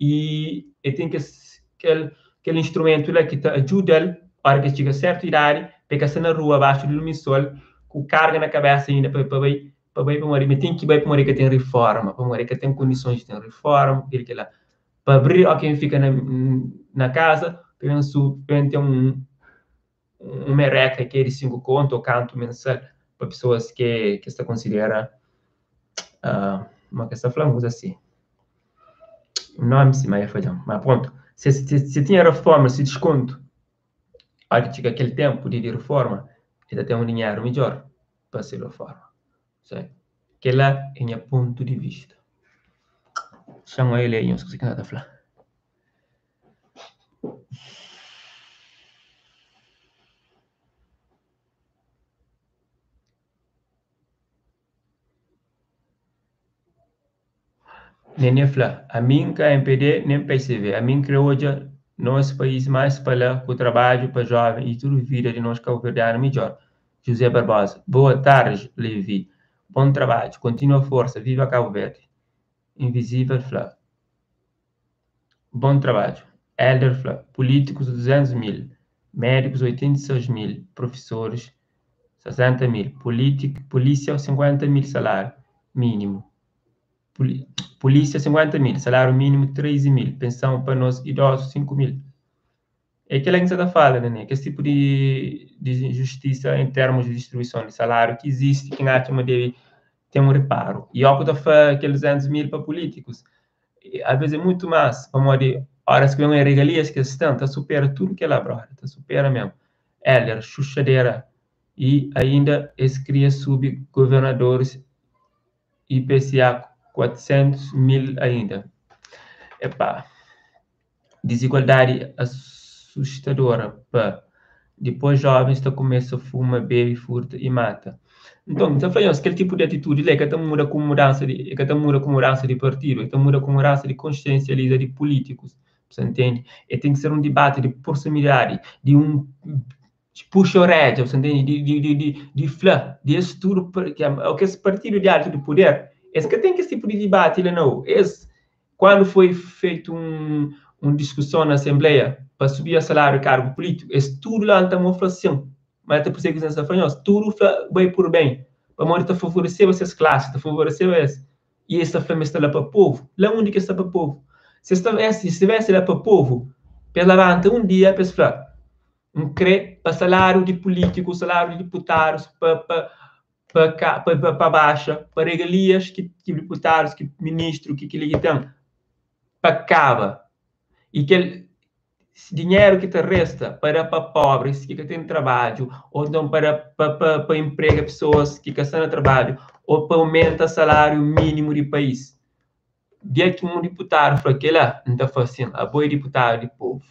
i e ten kes kel kel instrumentu la ki ta ajuda-l ora ki e txiga sertu idadi pa e ka sta na rua baxu di lumi sol ku karga na kabesa inda pa pa bai pa bai pamodi ma e ten ki bai pamodi e ka ten riforma pamodi e ka ten kondisons di ten riforma ku kel kila pa abri o ken fika na na kaza pa ben su pa ben ten un un mereka ki é di 5 kontu ô kantu mensal pa pesoas ki es ta konsidera ma ki es ta fla un kuza si. Nomi si ma dja fadja-m, ma prontu. Si si tinha reforma, si diskontu, óra ki txiga kel ténpu di di reforma, el ta ten un dinheru midjór pa se reforma. Kel-la é nha pontu di vista. Xa-m oia lei nhos kuzê ki N ta fla. Nene fla, Ami N ka mpd nen psv, ami N kre odja nos pais mais pa la ku trabadju pa joven y tudu vida di nos kabuverdianu midjor. José Barbosa, Boa tarde Levy, bon trabadju, kontinua forsa, viva Cabo Verde. Invisível fla. Bon trabadju. Hélder fla, Pulítikus 200 mil, médikus 86 mil, profisoris 60 mil, pulísia 50 mil saláriu mínimu, pulísia 50 mil, saláriu mínimu 13 mil, pensãu pa nos idozus 5 mil. É kel-la ki N sa ta fala, Nene, kes tipu di injustisa en termus di distribuison di saláriu ki izisti ki N atxa ma debe ten un riparu. I óki bu ta fla kel 200 mil pa pulítikus, Alvês é mutu más, pamodi óras ki ben oja regalias ki es ten, ta supera tudu kel-la, brother, ta supera mésmu. Hélder, xuxadera, i ainda es kria subi governadoris IPCA 400 mil ainda. Epá, dizigualdadi asustadora pa. Dipôs jovens ta kumesa fuma, bebe, furta i mata. Nton, N ta fla nhos, kel tipu di atitudi li ka ta muda ku mudansa di, e ka ta muda ku mudansa di partidu, e ta muda ku mudansa di konsiensializa di pulítikus. Bu sa ntende? E ten ki ser un dibati di proximidadi, di un puxa oredja, bu sa ntende? Di, di, di, di, di fla di es tudu, kes partidu di altu di puder, es ka ten kes tipu di dibati la nau. Es Kuandu foi feitu un un diskuson na asenbleia pa subia saláriu di kargu pulítiku, es tudu lanta mon fla sin. Ma ta persebe kuzê N sta fla nhos, tudu fla bai pur ben, pamodi ta favoreseba ses klasi, ta favoreseba es. I es ta fla ma es sta la pa povu. La undi ki es sta pa povu? Si es sta si es stivesi la pa povu, pa es labanta un dia pa es fla, N kre pa saláriu di pulítiku, saláriu di diputadus, pa pa pa ka pa pa pa baxa, pa regalias ki ki diputadus, ki ministru, ki kili ki ten, pa kaba. I kel dinheru ki ta resta pa da pa pobris ki ka ten trabadju, ô nton pa da pa pa pa inprega pesoas ki ka sta na trabadju, ô pa aumenta saláriu mínimu di país. Dia ki un diputadu fla kila, N ta fla sin, abo é diputadu di povu.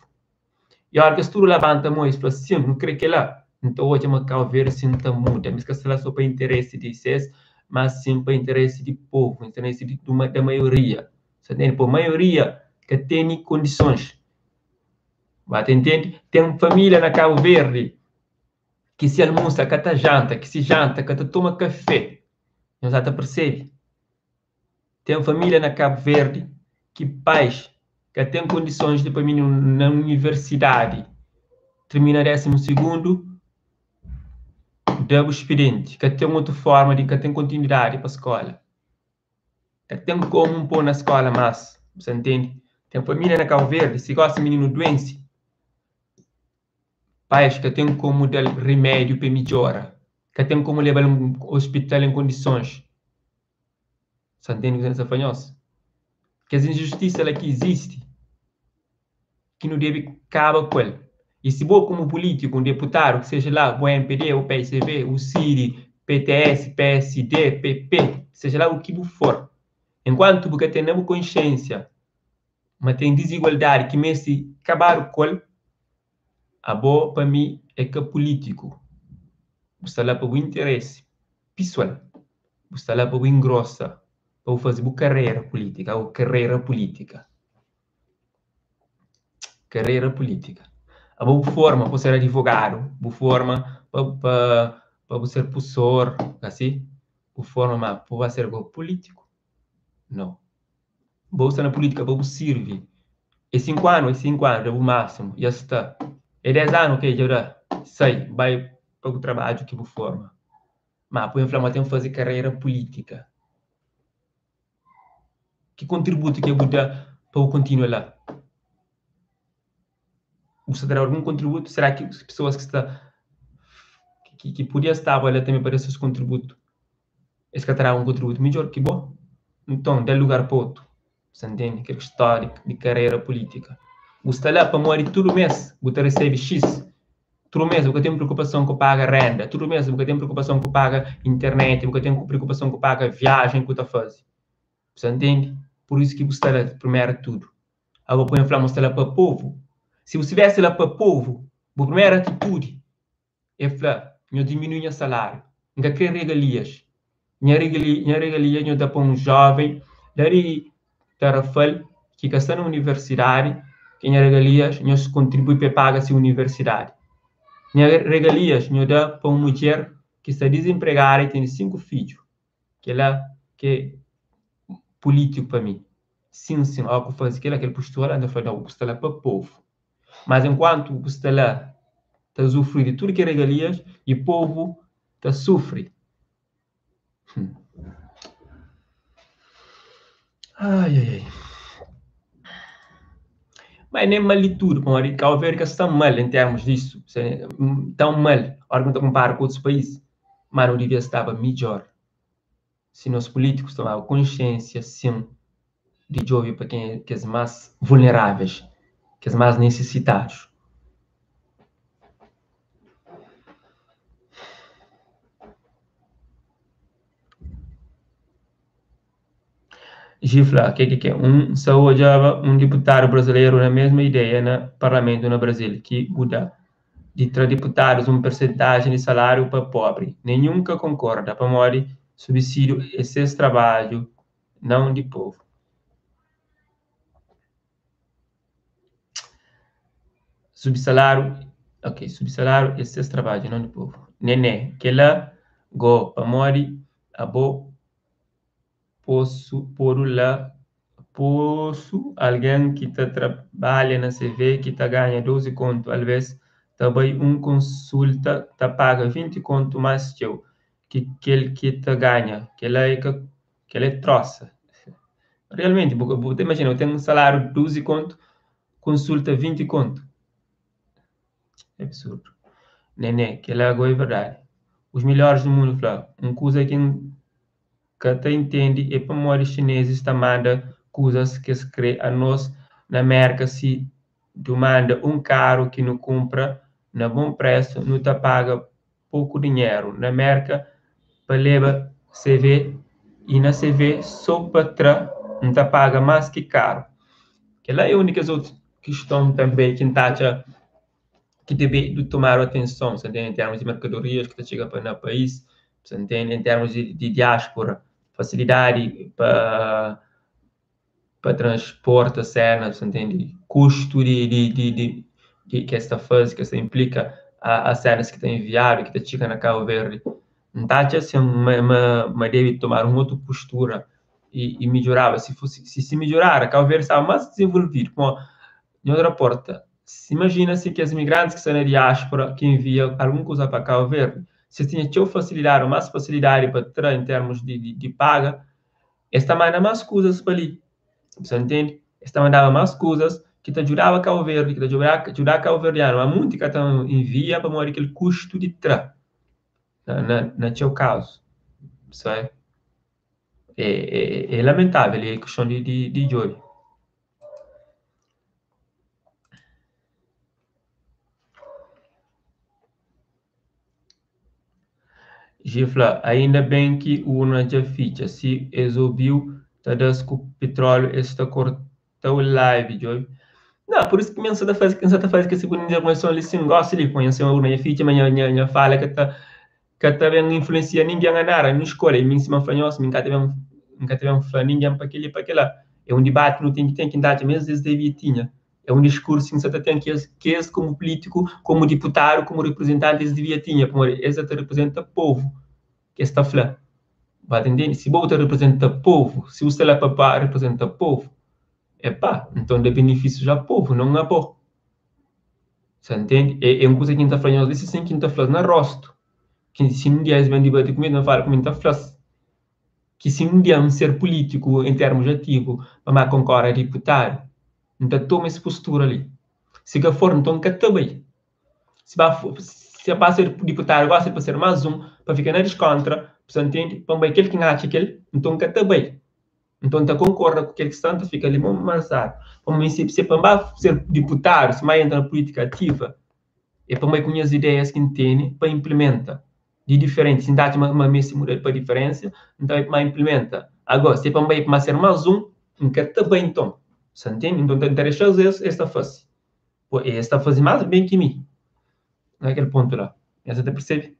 I óras ki es tudu labanta mô i es fla, Sin, nu krê kel-la, N ta odja ma Kau Verdi sin ta muda. Mi es ka sta la sô pa interesi di ses, má sin pa interesi di povu, interesi di da maioria. Sa ntende? Pô maioria ka tene kondisons. Ba ta intende? Ten família na Kabu Verdi ki si almusa ka ta janta, ki si janta ka ta toma kafé. Nhos sta ta persebe? Ten família na Kabu Verdi ki pais. Ka ten kondisons di pa mininu na universidadi tirmina désimu sigundu, da bu spidenti. Ka ten otu forma di ka ten kontinuidadi pa skola. Ka ten komu pô na skola más, bu sa ntende? Ten família na Kabu Verdi, si gosi mininu duense, pais ka ten komu da-l rimédiu pa e midjora, ka ten komu leba-l un ospital en kondisons. Sa ntende kuzê N sta fla nhos? Kes injustisa la ki izisti, ki nu debe kaba ku el. I si bo komu pulítiku, un deputadu, ki seja la bo mpd, o psv, o cid, pts, psd, pp, seja la u ki bu for, enkuantu bu ka ten na bu konxénsia ma ten dizigualdadi ki meste kabadu ku el, abo pa mi é ka pulítiku. Bu sta la pa bu interesi pisual, bu sta la pa bu ingrosa, pa bu faze bu karera pulítika, o karera pulítika. Karera pulítika. Abo bu forma pa bu ser adivogadu, bu forma pa pa pa bu ser pusor, asi, bu forma ma pa bu ba ser go pulítiku? Nau. Bo sta na pulítika pa bu sirvi. É 5 anu, é 5 anu, da bu másimu, dja sta. É 10 anu, ok, dja da. Sai, bai pa bu trabadju ki bu forma. Ma poi N fla ma ten faze karera pulítika. Ki kontributu ke bu da pa bu kontinua la? Bu sta ta da algun kontributu? Será ki pesoas ki sta ki, ki podia staba la tanbe pa da ses kontributu, es ka ta daba un kontributu midjor ki bo? Nton, da lugar pa otu. Bu sta ntende? Kel stória di karera pulítika. Bu sta la pamodi tudu mês bu ta resebe xis. Tudu mês bu ka ten preokupason ku paga renda, tudu mês bu ka ten preokupason ku paga internet, bu ka ten preokupason ku paga viajen ku ta faze. Bu sta ntende? Pur isu ki bu sta la primeru di tudu. Agora bu pode fla ma bu sta la pa povu. Si bu stivesi la pa povu, bu primeru atitudi é fla, Nho diminui nha saláriu, N ka kre regalias. Nha regalia, nha regalia nho da pa un jóven la di Tarrafal ki ka sta na universidadi, ki nha regalias nhos kontribui pa e paga si universidadi. Nha regalias nho da pa un mudjer ki sta dizinpregada i tene 5 fidju. Kela ki é pulítiku pa mi. Sin, sin, óki bu faze kela, kel postura la, N ta fla, nau, bu sta la pa povu. Mas enkuantu bu sta la ta usufrui di tudu ki regalias i povu ta sufri. Ai, ai, ai. Mas nem mal di tudu, pamodi Cabo Verde ka sta mal em termos disso, tão mal, ora ki nu ta kompara ku otus país, mas nu devia staba midjor si nos políticos tomaba konsiênsia, sim, di djobe pa ken kes más vulneráveis, kes más nesisitadus. Gi fla, ke ke ke, un sa odjaba un diputadu brasileru na mesma ideia na parlamentu na Brasil ki bu da, di tra diputadus un persentajen di salariu pa pobri. Nenhun ka konkorda, pamodi subsidiu e ses trabadju, nãu di povu. Subi saláriu, ok, subi saláriu é ses trabadju, não di povu. Nené, kela go pamodi abo posu podu la posu algen ki ta trabalha na CV ki ta ganha 12 kontu alves ta bai un konsulta ta paga 20 kontu mas txeu ki kel ki ta ganha kela é ka Kel é trosa. Realmenti, bu, bu ta imajina, bu ten un saláriu di 12 kontu, konsulta 20 kontu. É absurdu. Nené, kel-la go é verdadi. Os melhores do mundo fla, un kuza ki N ka ta intende é pamodi xinezis ta manda kuzas ki es kre anos na Merka si du manda un karu ki nu kunpra na bon presu nu ta paga poku dinheru na Merka pa leba CV i na CV so pa tra N ta paga mas ki karu. Kel-la é un di kes otu kiston tanbe ki N ta atxa ki debe du tomadu atenson, sa ntende, en termus di merkadorias ki ta txiga pa na país, sa ntende, en termus di diáspora, fasilidadi pa pa transporta senas, sa ntende, kustu di di di di di ki es ta faze, ki es ta inplika a a senas ki ta enviadu, ki ta txiga na Kabu Verdi. N ta atxa asin ma ma ma debe tomadu un otu postura. E, e midjoraba, si fosse, si se midjorara, Cabo Verde estava mais desenvolvido. Como nhos raporta, se imagina se que as imigrantes que estão na diáspora, que envia alguma coisa para Cabo Verde, se tinha txeu facilidade, ou mais facilidade para tra em termos de, de, de paga, esta manda mais coisas para ali. Você entende? Esta mandava mais coisas que te ajudava Cabo Verde, que te ajudava, ajudava Cabo Verdeano. Há muito que te envia para morrer aquele custo de tra. Na, na, na seu caso. Sabe? É, é, é lamentável, é questão de, de, de joy. Gi fla, ainda bem ki urna dja fitxa, si es obiu ta das ku petróleo es ta kortau live djobe. Não, por isso que mi sa ta faze, sa ta faze kel tipo de intervenção li sim, gosto li, põe assim urna dja fitxa, mas nha, nha, nha fala ka ta ka ta ben influencia ninguém a nada, nu escolha, e mi sima fla nhos, mi ka ta ben, mi ka ta ben fla ninguém pa kel-li pa kel-la. É um debate que nu ten ki ten, ki N ta atxa mesmo es devia tinha. É um discurso ki N sa ta ten ki es, ki es komu polítiku, komu diputadu, komu reprezentanti es devia tinha, pamodi es sa ta reprezenta povu ki es ta fla. Ba ta intende? Si bo bu ta reprezenta povu, si bu sta la pa pa reprezenta povu, epá, nton da benefísius a povu, non a bo. Sa ntende? É, é un kuza ki N ta fla nhos li, sin ki N ta fla-s na rostu. Ki si un dia es ben dibati ku mi, es ben fala ku mi, N ta fla-s ki si un dia N ser pulítiku en termus ativu pa ma konkore a diputadu, N ta toma es postura li. Si ka for, nton N ka ta bai. Si ba si ba ser diputadu gosi pa ser más un, pa fika na diskontra, bu sa ntende? Pa N bai kel ki N atxa kel, nton N ka ta bai. Nton N ta konkorda ku kel ki sta, N ta fika li mon mansadu. Pamodi si si pa N ba ser diputadu, si N ba entra na pulítika ativa, é pa N bai ku nhas ideias ki N tene pa inplimenta di diferenti. Si N ta atxa ma ma meste muda pa diferensia, N ta bai pa inplimenta. Ago, si é pa N bai pa ser más un, N ka ta bai nton. Sa ntende? Nton N ta dexa-s es, es ta fase. Po, es ta faze más ben ki mi na kel pontu la. Nhos sa ta persebe?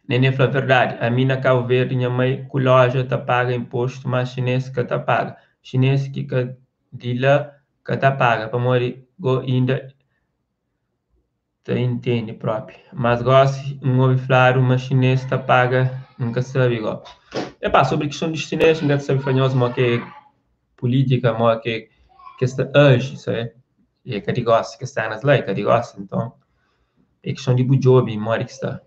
Nene fla verdade, ami na Cabo Verde nha mai ku loja ta paga imposto, mas chinês ka ta paga. Chinês ki ka di la ka ta paga, pamodi go inda ta intende propi. Mas gosi N obi fladu ma chinês ta paga, N ka sabi go. Epá, sobri kiston di chinês N ka ta sabi fla nhos mo ke politika, mo ke kes ta aji, sabe? E ka di gosi kes senas la, e ka di gosi, nton é kiston di bu djobi modi ki sta.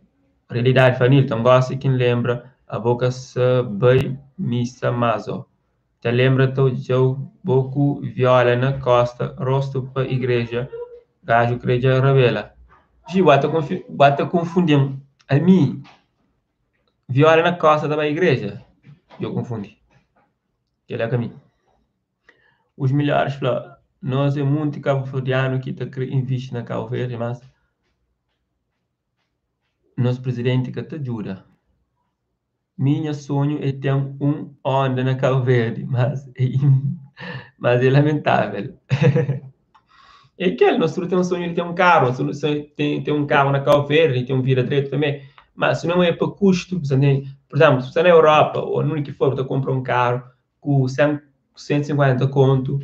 Realidadi fla Nilton, gosi ki N lenbra abo ka sa bai misa mas o. Ta lenbra ta odjau bo ku viola na kosta, rostu pa igreja, gaju kre dja rabela. Gi, bu ta bu ta konfundi-m, ami viola na kosta ta bai igreja? Djo konfundi, kel la ka mi. Os melhores fla, nos é munti kabuverdianu ki ta kre invisti na Cabo Verde, mas nos presidenti ka ta djuda. Mi nha sonhu é ten un Honda na Cabo Verde, mas é mas é lamentável. É kel, nos tudu ten un sonhu di ten un karu, nos tudu ten ten un karu na Cabo Verde, ten un vida dretu tanbe, mas si non é pa kustu, bu sa ntende? Pur izénplu, si bu sta na Europa ô nunde ki for bu ta kunpra un karu ku 100, 150 kontu,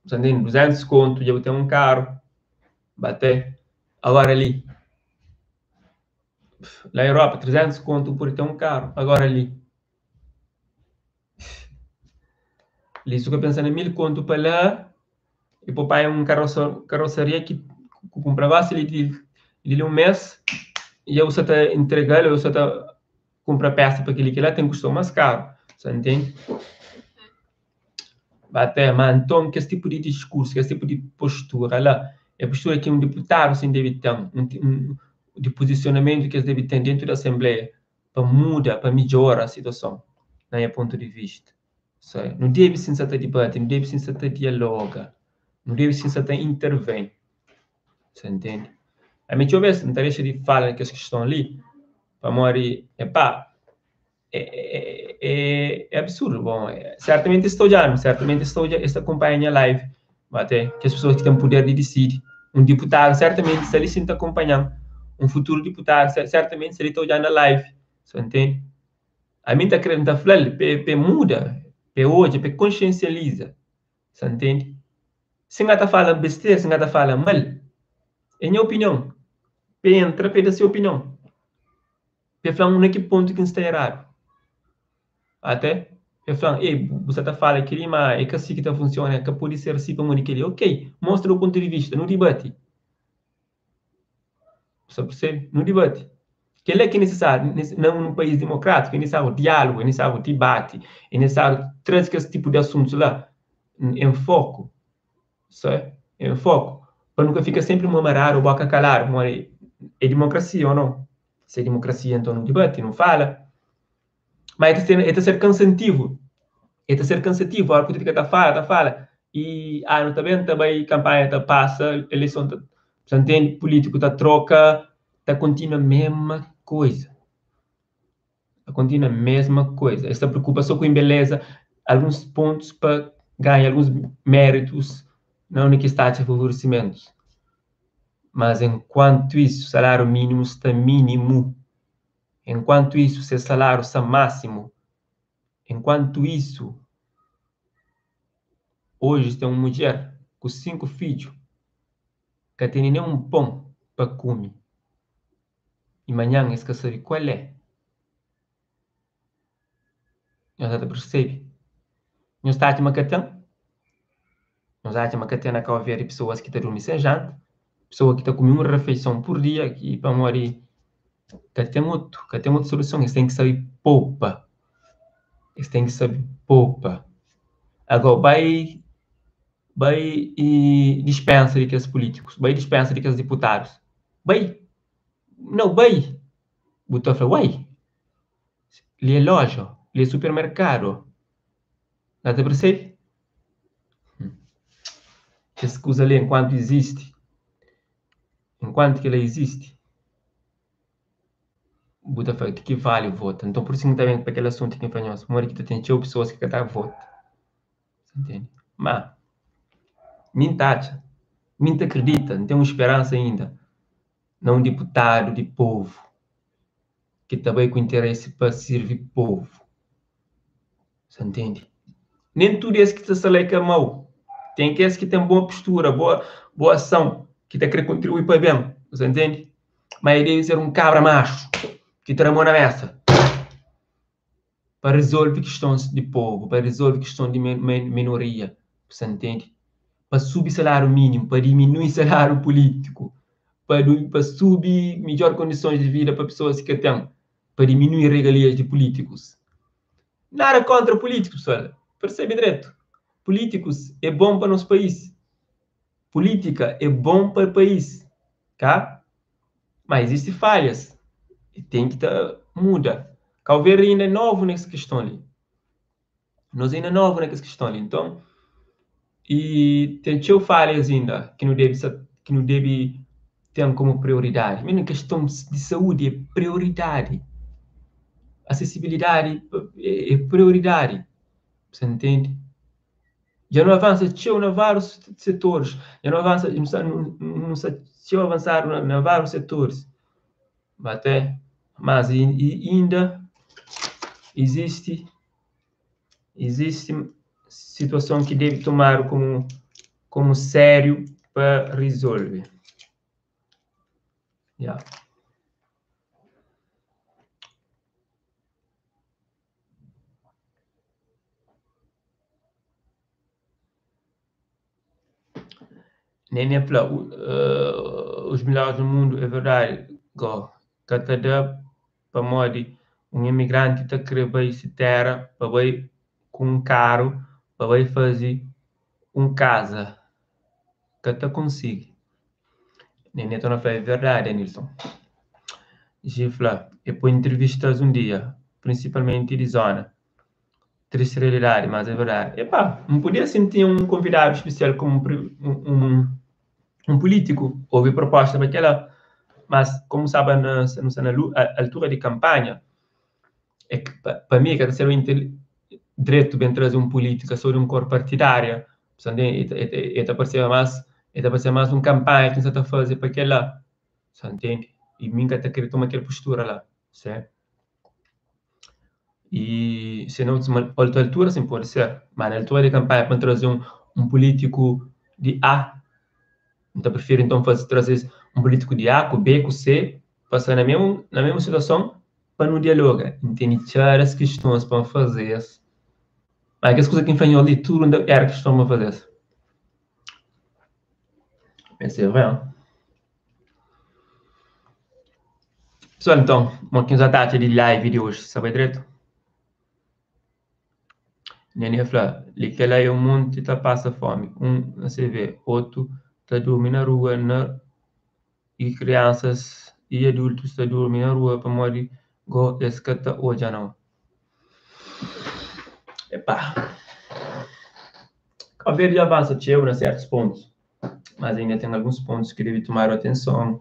bu sa ntende? 200 kontu dja bu ten un karu, bate. Agora li, la Europa 300 kontu bu pode ten un karu, agora li, li su ka pensa na 1000 kontu pa la, e po panha un karosaria ki ku kunpra gosi li di li un mes, dja bu sa ta entregal o sa ta kunpra pesa pa kel-li kel-la ten kustau más karu, sa ntende? Ba te, ma nton kes tipu di diskursu, kes tipu di postura la, é postura ki un diputadu sin debe ten, un un di pozisionamentu ki es debe ten dentu di asenbleia pa muda, pa midjora situason, na nha pontu di vista. Sa, nu debe sin sa ta dibati, nu debe sin sa ta dialoga, nu debe sin sa ta interven. Sa ntende? Ami txeu bes N ta dexa di fala na kes kiston li pamodi, epá, é, é, é absurdu. Bom, sertamenti es ta odja-nu, sertamenti es ta odja, es ta kunpanha nha live. Ba te, kes pesoas ki ten puder di disidi. Un diputadu sertamenti sta li sin ta kunpanha-m. Un futuru diputadu sertamenti sta li ta odja-m na live. Sa ntende? Ami N ta kre, N ta fla-l pa e muda, pa e odja, pa e konsiensializa. Sa ntende? Si N ka ta fala bestera, si N ka ta fala mal, é nha opinion. Pa e entra, pa e da se opinion. Pa el fla-m na ki pontu ki N sta eradu. Até el fla-m, Ei, bu sta ta fala kel-li, má é ka si ki ta funsiona, ka pode ser si pamodi kel-li. Ok, mostra bu pontu di vista, nu dibati. Bu sta persebe? Nu dibati. Kel-la ki é nisisáriu na un país dimokrátiku, é nisisáriu diálugu, é nisisáriu dibati, é nisisáriu traze kes tipu di asuntus la en foku. Sa en foku. Pa nu ka fika sénpri mô maradu ô bóka kaladu, pamodi é dimokrasia ô nau? Si é dimokrasia, nton nu dibati, nu fala. Má el ta ser, el ta ser kansantivu, el ta ser kansativu óras ki bu ta fika ta fala, ta fala i anu ta ben, ta bai, kanpanha ta pasa, eleison ta, bu ta ntende? Pulítiku ta troka, ta kontinua mesma koza, ta kontinua mesma koza. Es ta preokupa so ku inbeleza alguns pontus pa ganha alguns méritus na undi ki es ta atxa favoresimentus. Mas enkuantu isu, saláriu mínimu sta mínimu. Enkuantu isu, ses saláriu sta másimu. Enkuantu isu, oji ten un mudjer ku 5 fidju ka tene nen un pon pa kume i manhan es ka sabe kual é. Nhos ta persebe? Nhos ta atxa ma ka ten? Nhos atxa ma ka ten na Kau Verdi pesoas ki ta durmi sen janta, pesoa ki ta kume un refeison pur dia ki pamodi ka ten otu, ka ten otu soluson, es ten ki sabe popa, es ten ki sabe popa. Agó bai Bai i dispensa di kes pulítikus, bai dispensa di kes diputadus. Bai! Nau, bai! Bu ta fla, Uai! Li é loja, li é supermerkadu. Ka ta persebe? Kes kuza li, enkuantu izisti, enkuantu kila izisti, bu ta fla, di ki vali vota? Nton, pur isu ki N ta ben pa kel asuntu ki N fla nhos, modi ki ta ten txeu pesoas ki ka ta vota. Ntende? Ma, mi N ta atxa, mi N ta kridita, N ten un speransa inda na un diputadu di povu ki ta bai ku interesi pa sirvi povu. Sa ntende? Nen tudu es ki ta sta la é ka mau. Ten kes ki ten boa postura, boa, boa ason, ki ta kre kontribui pa ben. Sa ntende? Ma e debe ser un kabra maxu ki ta da mon na mesa. Pa rezolve kistons di povu, pa rezolve kiston di minoria, bu sa ntende? Pa subi salariu minimu, pa diminui salariu pulitiku, pa pa subi midjor kondisons di vida pa pesoas ki ka ten, pa diminui regalias di pulitikus. Nada kontra pulitikus, pesoal, persebe dretu, pulitikus é bon pa nos país, pulitika é bon pa país, ka? Ma izisti falhas e ten ki ta muda. Kau Verdi inda é novu nes kiston li. Nos inda é novu na kes kiston li. Nton, i ten txeu falhas inda ki nu debe sa ki nu debe ten komu prioridadi. Menu kiston di saúdi é prioridadi. Asesibilidadi é prioridadi. Sa ntende? Dja nu avansa txeu na várius setoris, dja nu avansa, nu sta nu sta txeu avansadu na várius setoris, até, mas inda izisti izisti situason ki debe tomadu komu komu sériu pa rizolve. Ya. Nene fla, os melhores do mundo é verdade go ka ta da pamodi un imigranti ta kre bai si tera pa bai ku un karu pa bai fazi un kaza ka ta konsigi. Nene torna fla, é verdade Anilson. Gi fla, é poi entrevistas un dia, principalmente di zona. Triste realidade, mas é verdade. Epá, N podia sim tinha um convidado especial como um político, houve proposta para aquela, mas como estava na, na, na altura de campanha, é que pa mi ka ta ser dretu ben traze un pulítika so di un kor partidária, e ta parseba más, e ta parseba más un kanpanha ki N sa ta faze pa kel-la, sa ntende? I mi N ka ta kre toma kel postura la, se. I se na otu altura sin pode ser, ma na altura di kanpanha pa N traze un un pulítiku di A, N ta prifiri nton faze traze un pulítiku di A ku B ku C pa sta na mesmu na mesmu situason. pa nu dialoga. N tene txeu kistons pa N faze-s. Mas kes kuza ki N fla nhos li, tudu éra kiston pa N faze-s. Mais c'est vrai, hein? Pessoal, então, mo ki nhos ta atxa di live di oji? Sta bai dretu? Nene fla, li kel-la é un monti ta pasa fomi, un na CV, otu ta durmi na rua na y kriansas y adultus ta durmi na rua pamodi go es ka ta odja nau. Epá! Cabo Verde dja avansa txeu na sertus pontus, mas inda ten alguns pontus ki debe tumadu atenson.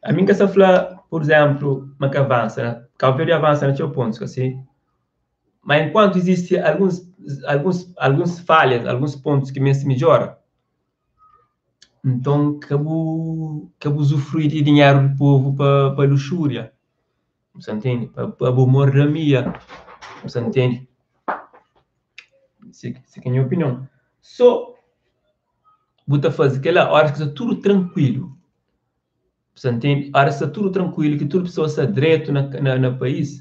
Ami N ka sta fla, pur izenplu, ma ka avansa. Cabo Verde avansa na txeu pontus, ka si? Ma enkuantu izisti alguns alguns alguns falhas, alguns pontus ki meste midjora, nton ka bu ka bu uzufrui di dinheru di povu pa pa luxúria, bu sa ntende? Pa pa bu mordomia, bu sa ntende? Si si ki é nha opinion. So bu ta faze kel-la óras ki sta tudu trankuilu. Bu sa ntende? Óras ki sta tudu trankuilu, ki tudu pesoa sta dretu na na na país,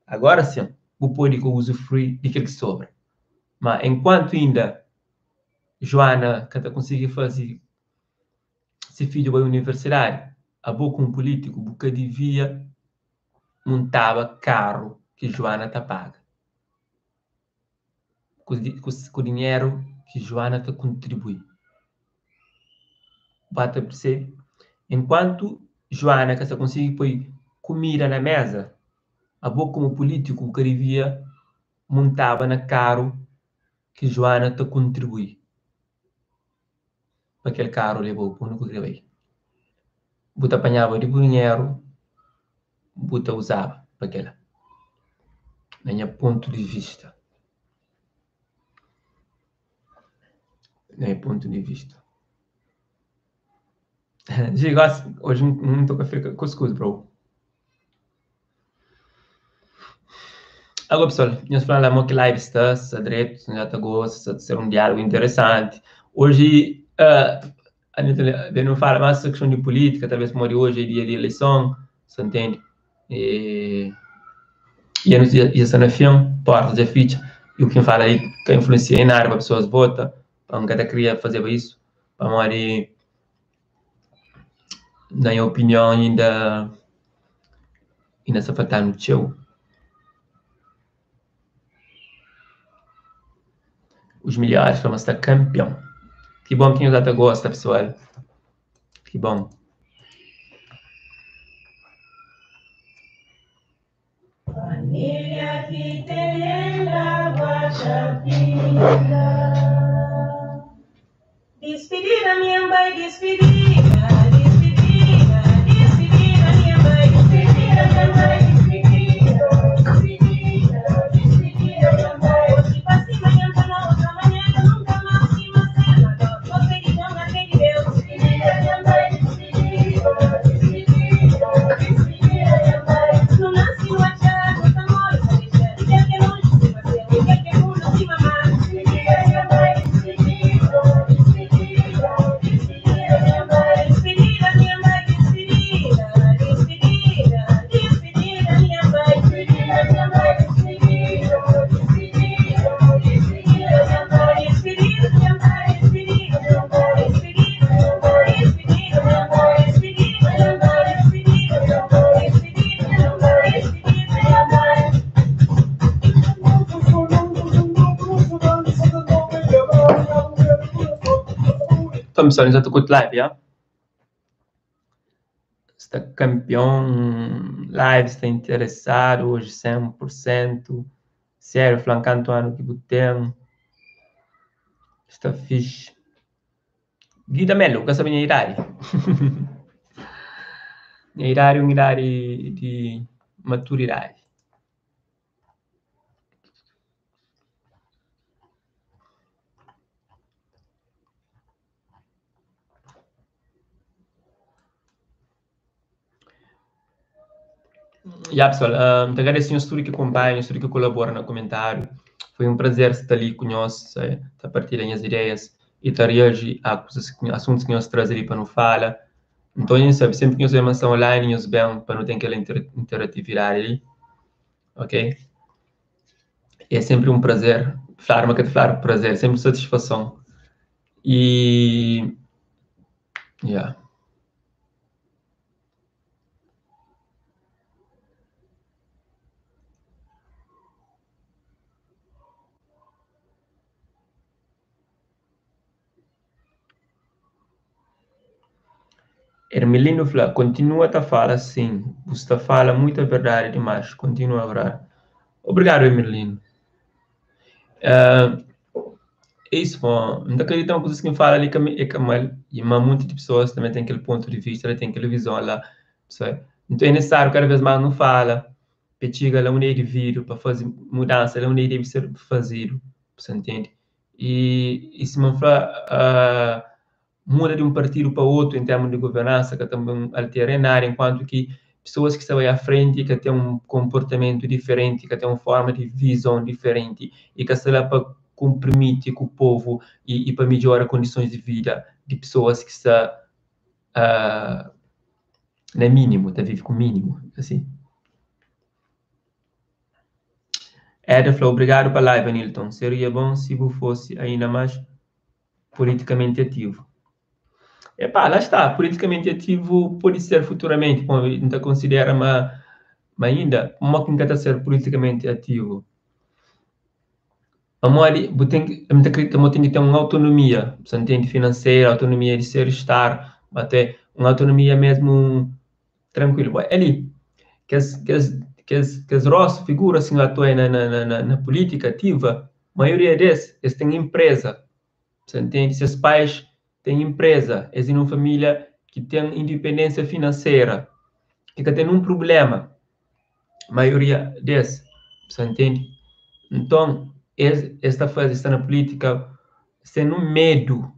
agora sin bu pode ka uzufrui di kel ki sobra. Ma enkuantu inda Joana ka ta konsigi faze se fidju bai universidadi, abo komu pulítiku bu ka divia muntaba karu ki Joana ta paga. Ku dinheru ki Joana ta kontribui. Ba ta persebe? Enkuantu Joana ka sta konsigi poi kumida na meza, abo komu pulitiku bu ka divia muntaba na karu ki Joana ta kontribui pa kel karu leba-u pa undi ku kre bai. Bu ta panhaba di bu dinheru bu ta uzaba pa kila, na nha pontu di vista. Na nha pontu di vista. Gi, gosi, oji N ta fika kuskus bro. Agora pessoal, nhos fla lá mo ki live sta, sta dretu, se nhos ta gosta, sta ta ser un diálogo interesanti. Oji, uh, a gente ben não fala mais essa questão de política, talvez pamodi hoje é dia de eleição, você entende? E, e a já está na fim, porta já ficha, e o que fala aí que influencia em nada para pessoas vota, pa N ka ta kria fazeba isso, pamodi na nha opinion inda inda sta faltanu txeu. Os melhores fla ma sta kanpion. Ki bon ki nhos ata gosta pesoal. Ki bon. Família ki ten água ta pinga. Dispidida minha bai, dispidida, dispidida, dispidida minha bai, dispidida minha bai, dispidida, dispidida, dispidida minha bai. Hoje pa si manhã pa na outra manhã, eu nunca mais sima cena, dó, pedi Deus, pedi Deus, dispidida minha bai, dispidida, dispidida, dispidida minha bai. Nu nasce nu atxa, nu ta more pa dexa, e kel ki é longe sima céu, e kel ki é fundo sima mar, dispidida minha bai, dispidida, dispidida, dispidida minha bai, dispidida minha bai, dispidida, dispidida, dispidida minha bai, dispidida minha bai, dispidida, dispidida, dispidida minha bai, dispidida minha bai, dispidida minha bai, dispidida minha bai, dispidida minha bai, dispidida minha bai, dispidida minha bai, dispidida minha bai, dispidida minha bai. Então, pessoal, nós ta curti live, ya? Sta campeão, live sta interessado hoje 100%. Sério, flan kantu ano ki bu ten. Sta fixe. Guida Melo, ka sabe nha idade? Nha idade é un idade di maturidade. Ya pessoal, N ta agradese nhos tudu ki kunpanha, nhos tudu ki kolabora na kumentáriu. Foi un prazer sta li ku nhos, ta partilha nhas ideias y ta reaji a kuzas, asuntus ki nhos traze li pa nu fala. Nton, nhos sabe, sénpri ki nhos ben ma sta online, nhos ben pa nu ten kel interatividadi li, ok? É sénpri un prazer, fladu ma ka ta fladu prazer, sénpri satisfason. E, yeah. Ermelino fla, kontinua ta fala sim, bu sta fala muita verdade dimas, kontinua brother. Obrigado Ermelino. Uh, é isso, bom, N ta akredita ma kuzas ki N fala li ka é ka mal e ma monti di pessoas também tem kel ponto de vista, tem kel visão lá, percebe? Então é necessário cada vez mais nu fala pa txiga la undi é devido, pa faze mudança la undi debe ser fazido, você entende? E, e sima N fla, uh, muda di un partidu pa otu en termu di governansa ka ta ben altera en nada enkuantu ki pesoas ki sta bai a frenti ka ten un konportamentu diferenti, ka ten un forma di vizon diferenti i ka sta la pa konprimiti ku povu i, i pa midjora kondisons di vida di pesoas ki sta uh, na mínimu, ta vive ku mínimu, asi. Eda fla, obrigadu pa live, Anilton. Seria bom si bu fosse ainda mais politicamente ativo. Epá, lá está, politicamente ativo pode ser futuramente, bom, N ta considera ma, ma ainda, mo ki N ka ta ser politicamente ativo? Pamodi bu ten ki, N ta acredita ma bu ten ki ten un autonomia, bu ntende, financeira, autonomia de ser e estar, até un autonomia mesmo tranquilo. Bom, ali, kes, kes, kes, kes rostu, figura assim atua na, na, na, na política ativa, maioria des, eles têm empresa, você entende? Seus pais têm empresa, eles têm uma família que tem independência financeira, que ka tem nenhum problema, maioria des, você entende? Então, eles está fazendo, está na política sem nenhum medo,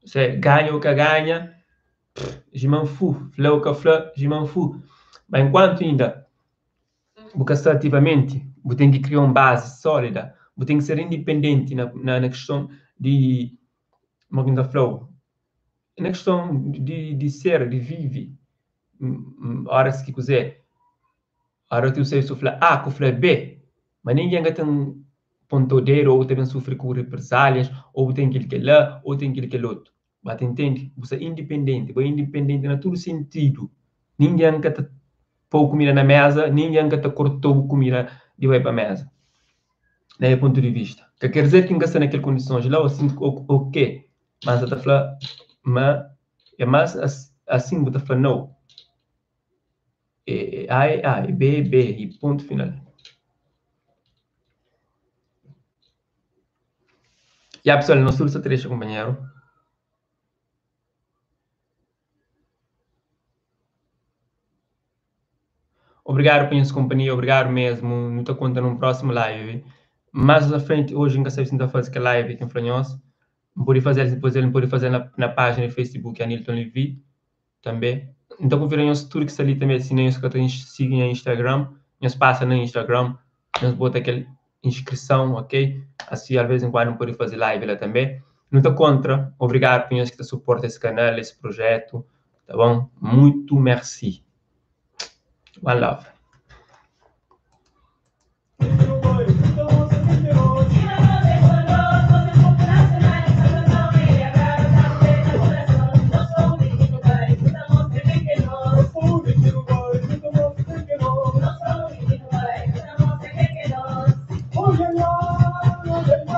você ganha ou que ganha, jimanfu, fla ou que fla, jimanfu. Mas enquanto ainda bu ka sta ativamente, bu ten ki kria un base sólida, bu ten ki ser independente na, na, na questão di, como que N ta fla-u? Na questão di, di ser, di vive. Horas ki kuzê, ora ki você fla A ku fla B, mas ninguém ka ten ponta o dedo ou ta ben sufri ku represálias, ou ten kel kel lá, ou ten kel kel outro. Ba ta entende? Bu sta independente, bu é independente na tudo sentido. Ninguém ka ta pôr comida na mesa, ninguém ka ta cortou comida de vai para mesa. Na meu ponto de vista. Ka quer dizer que N ka sta naquele condições lá, ou assim, ou, ou quê? Mas eu ta fla, ma é mais assim bu ta fla não. É A é A, é B é B, e ponto final. Ya, pessoal, nos tudo sta ta dexa companheiro. Obrigado por nhos companhia, obrigado mesmo. Nu ta conta num próximo live. Mais na frente, hoje nunca sei se não fazer que live aqui em nós. Não pode fazer, depois ele pode fazer na, na página do Facebook Anilton Levi também. Então convido nós tudo que está ali também, se nem os que seguem no Instagram, nós passa no Instagram, nós bota aquela inscrição, ok? Assim, às vezes em quando não pode fazer live lá também. Não está contra. Obrigado por nós que suporta esse canal, esse projeto, tá bom? Muito merci. One love.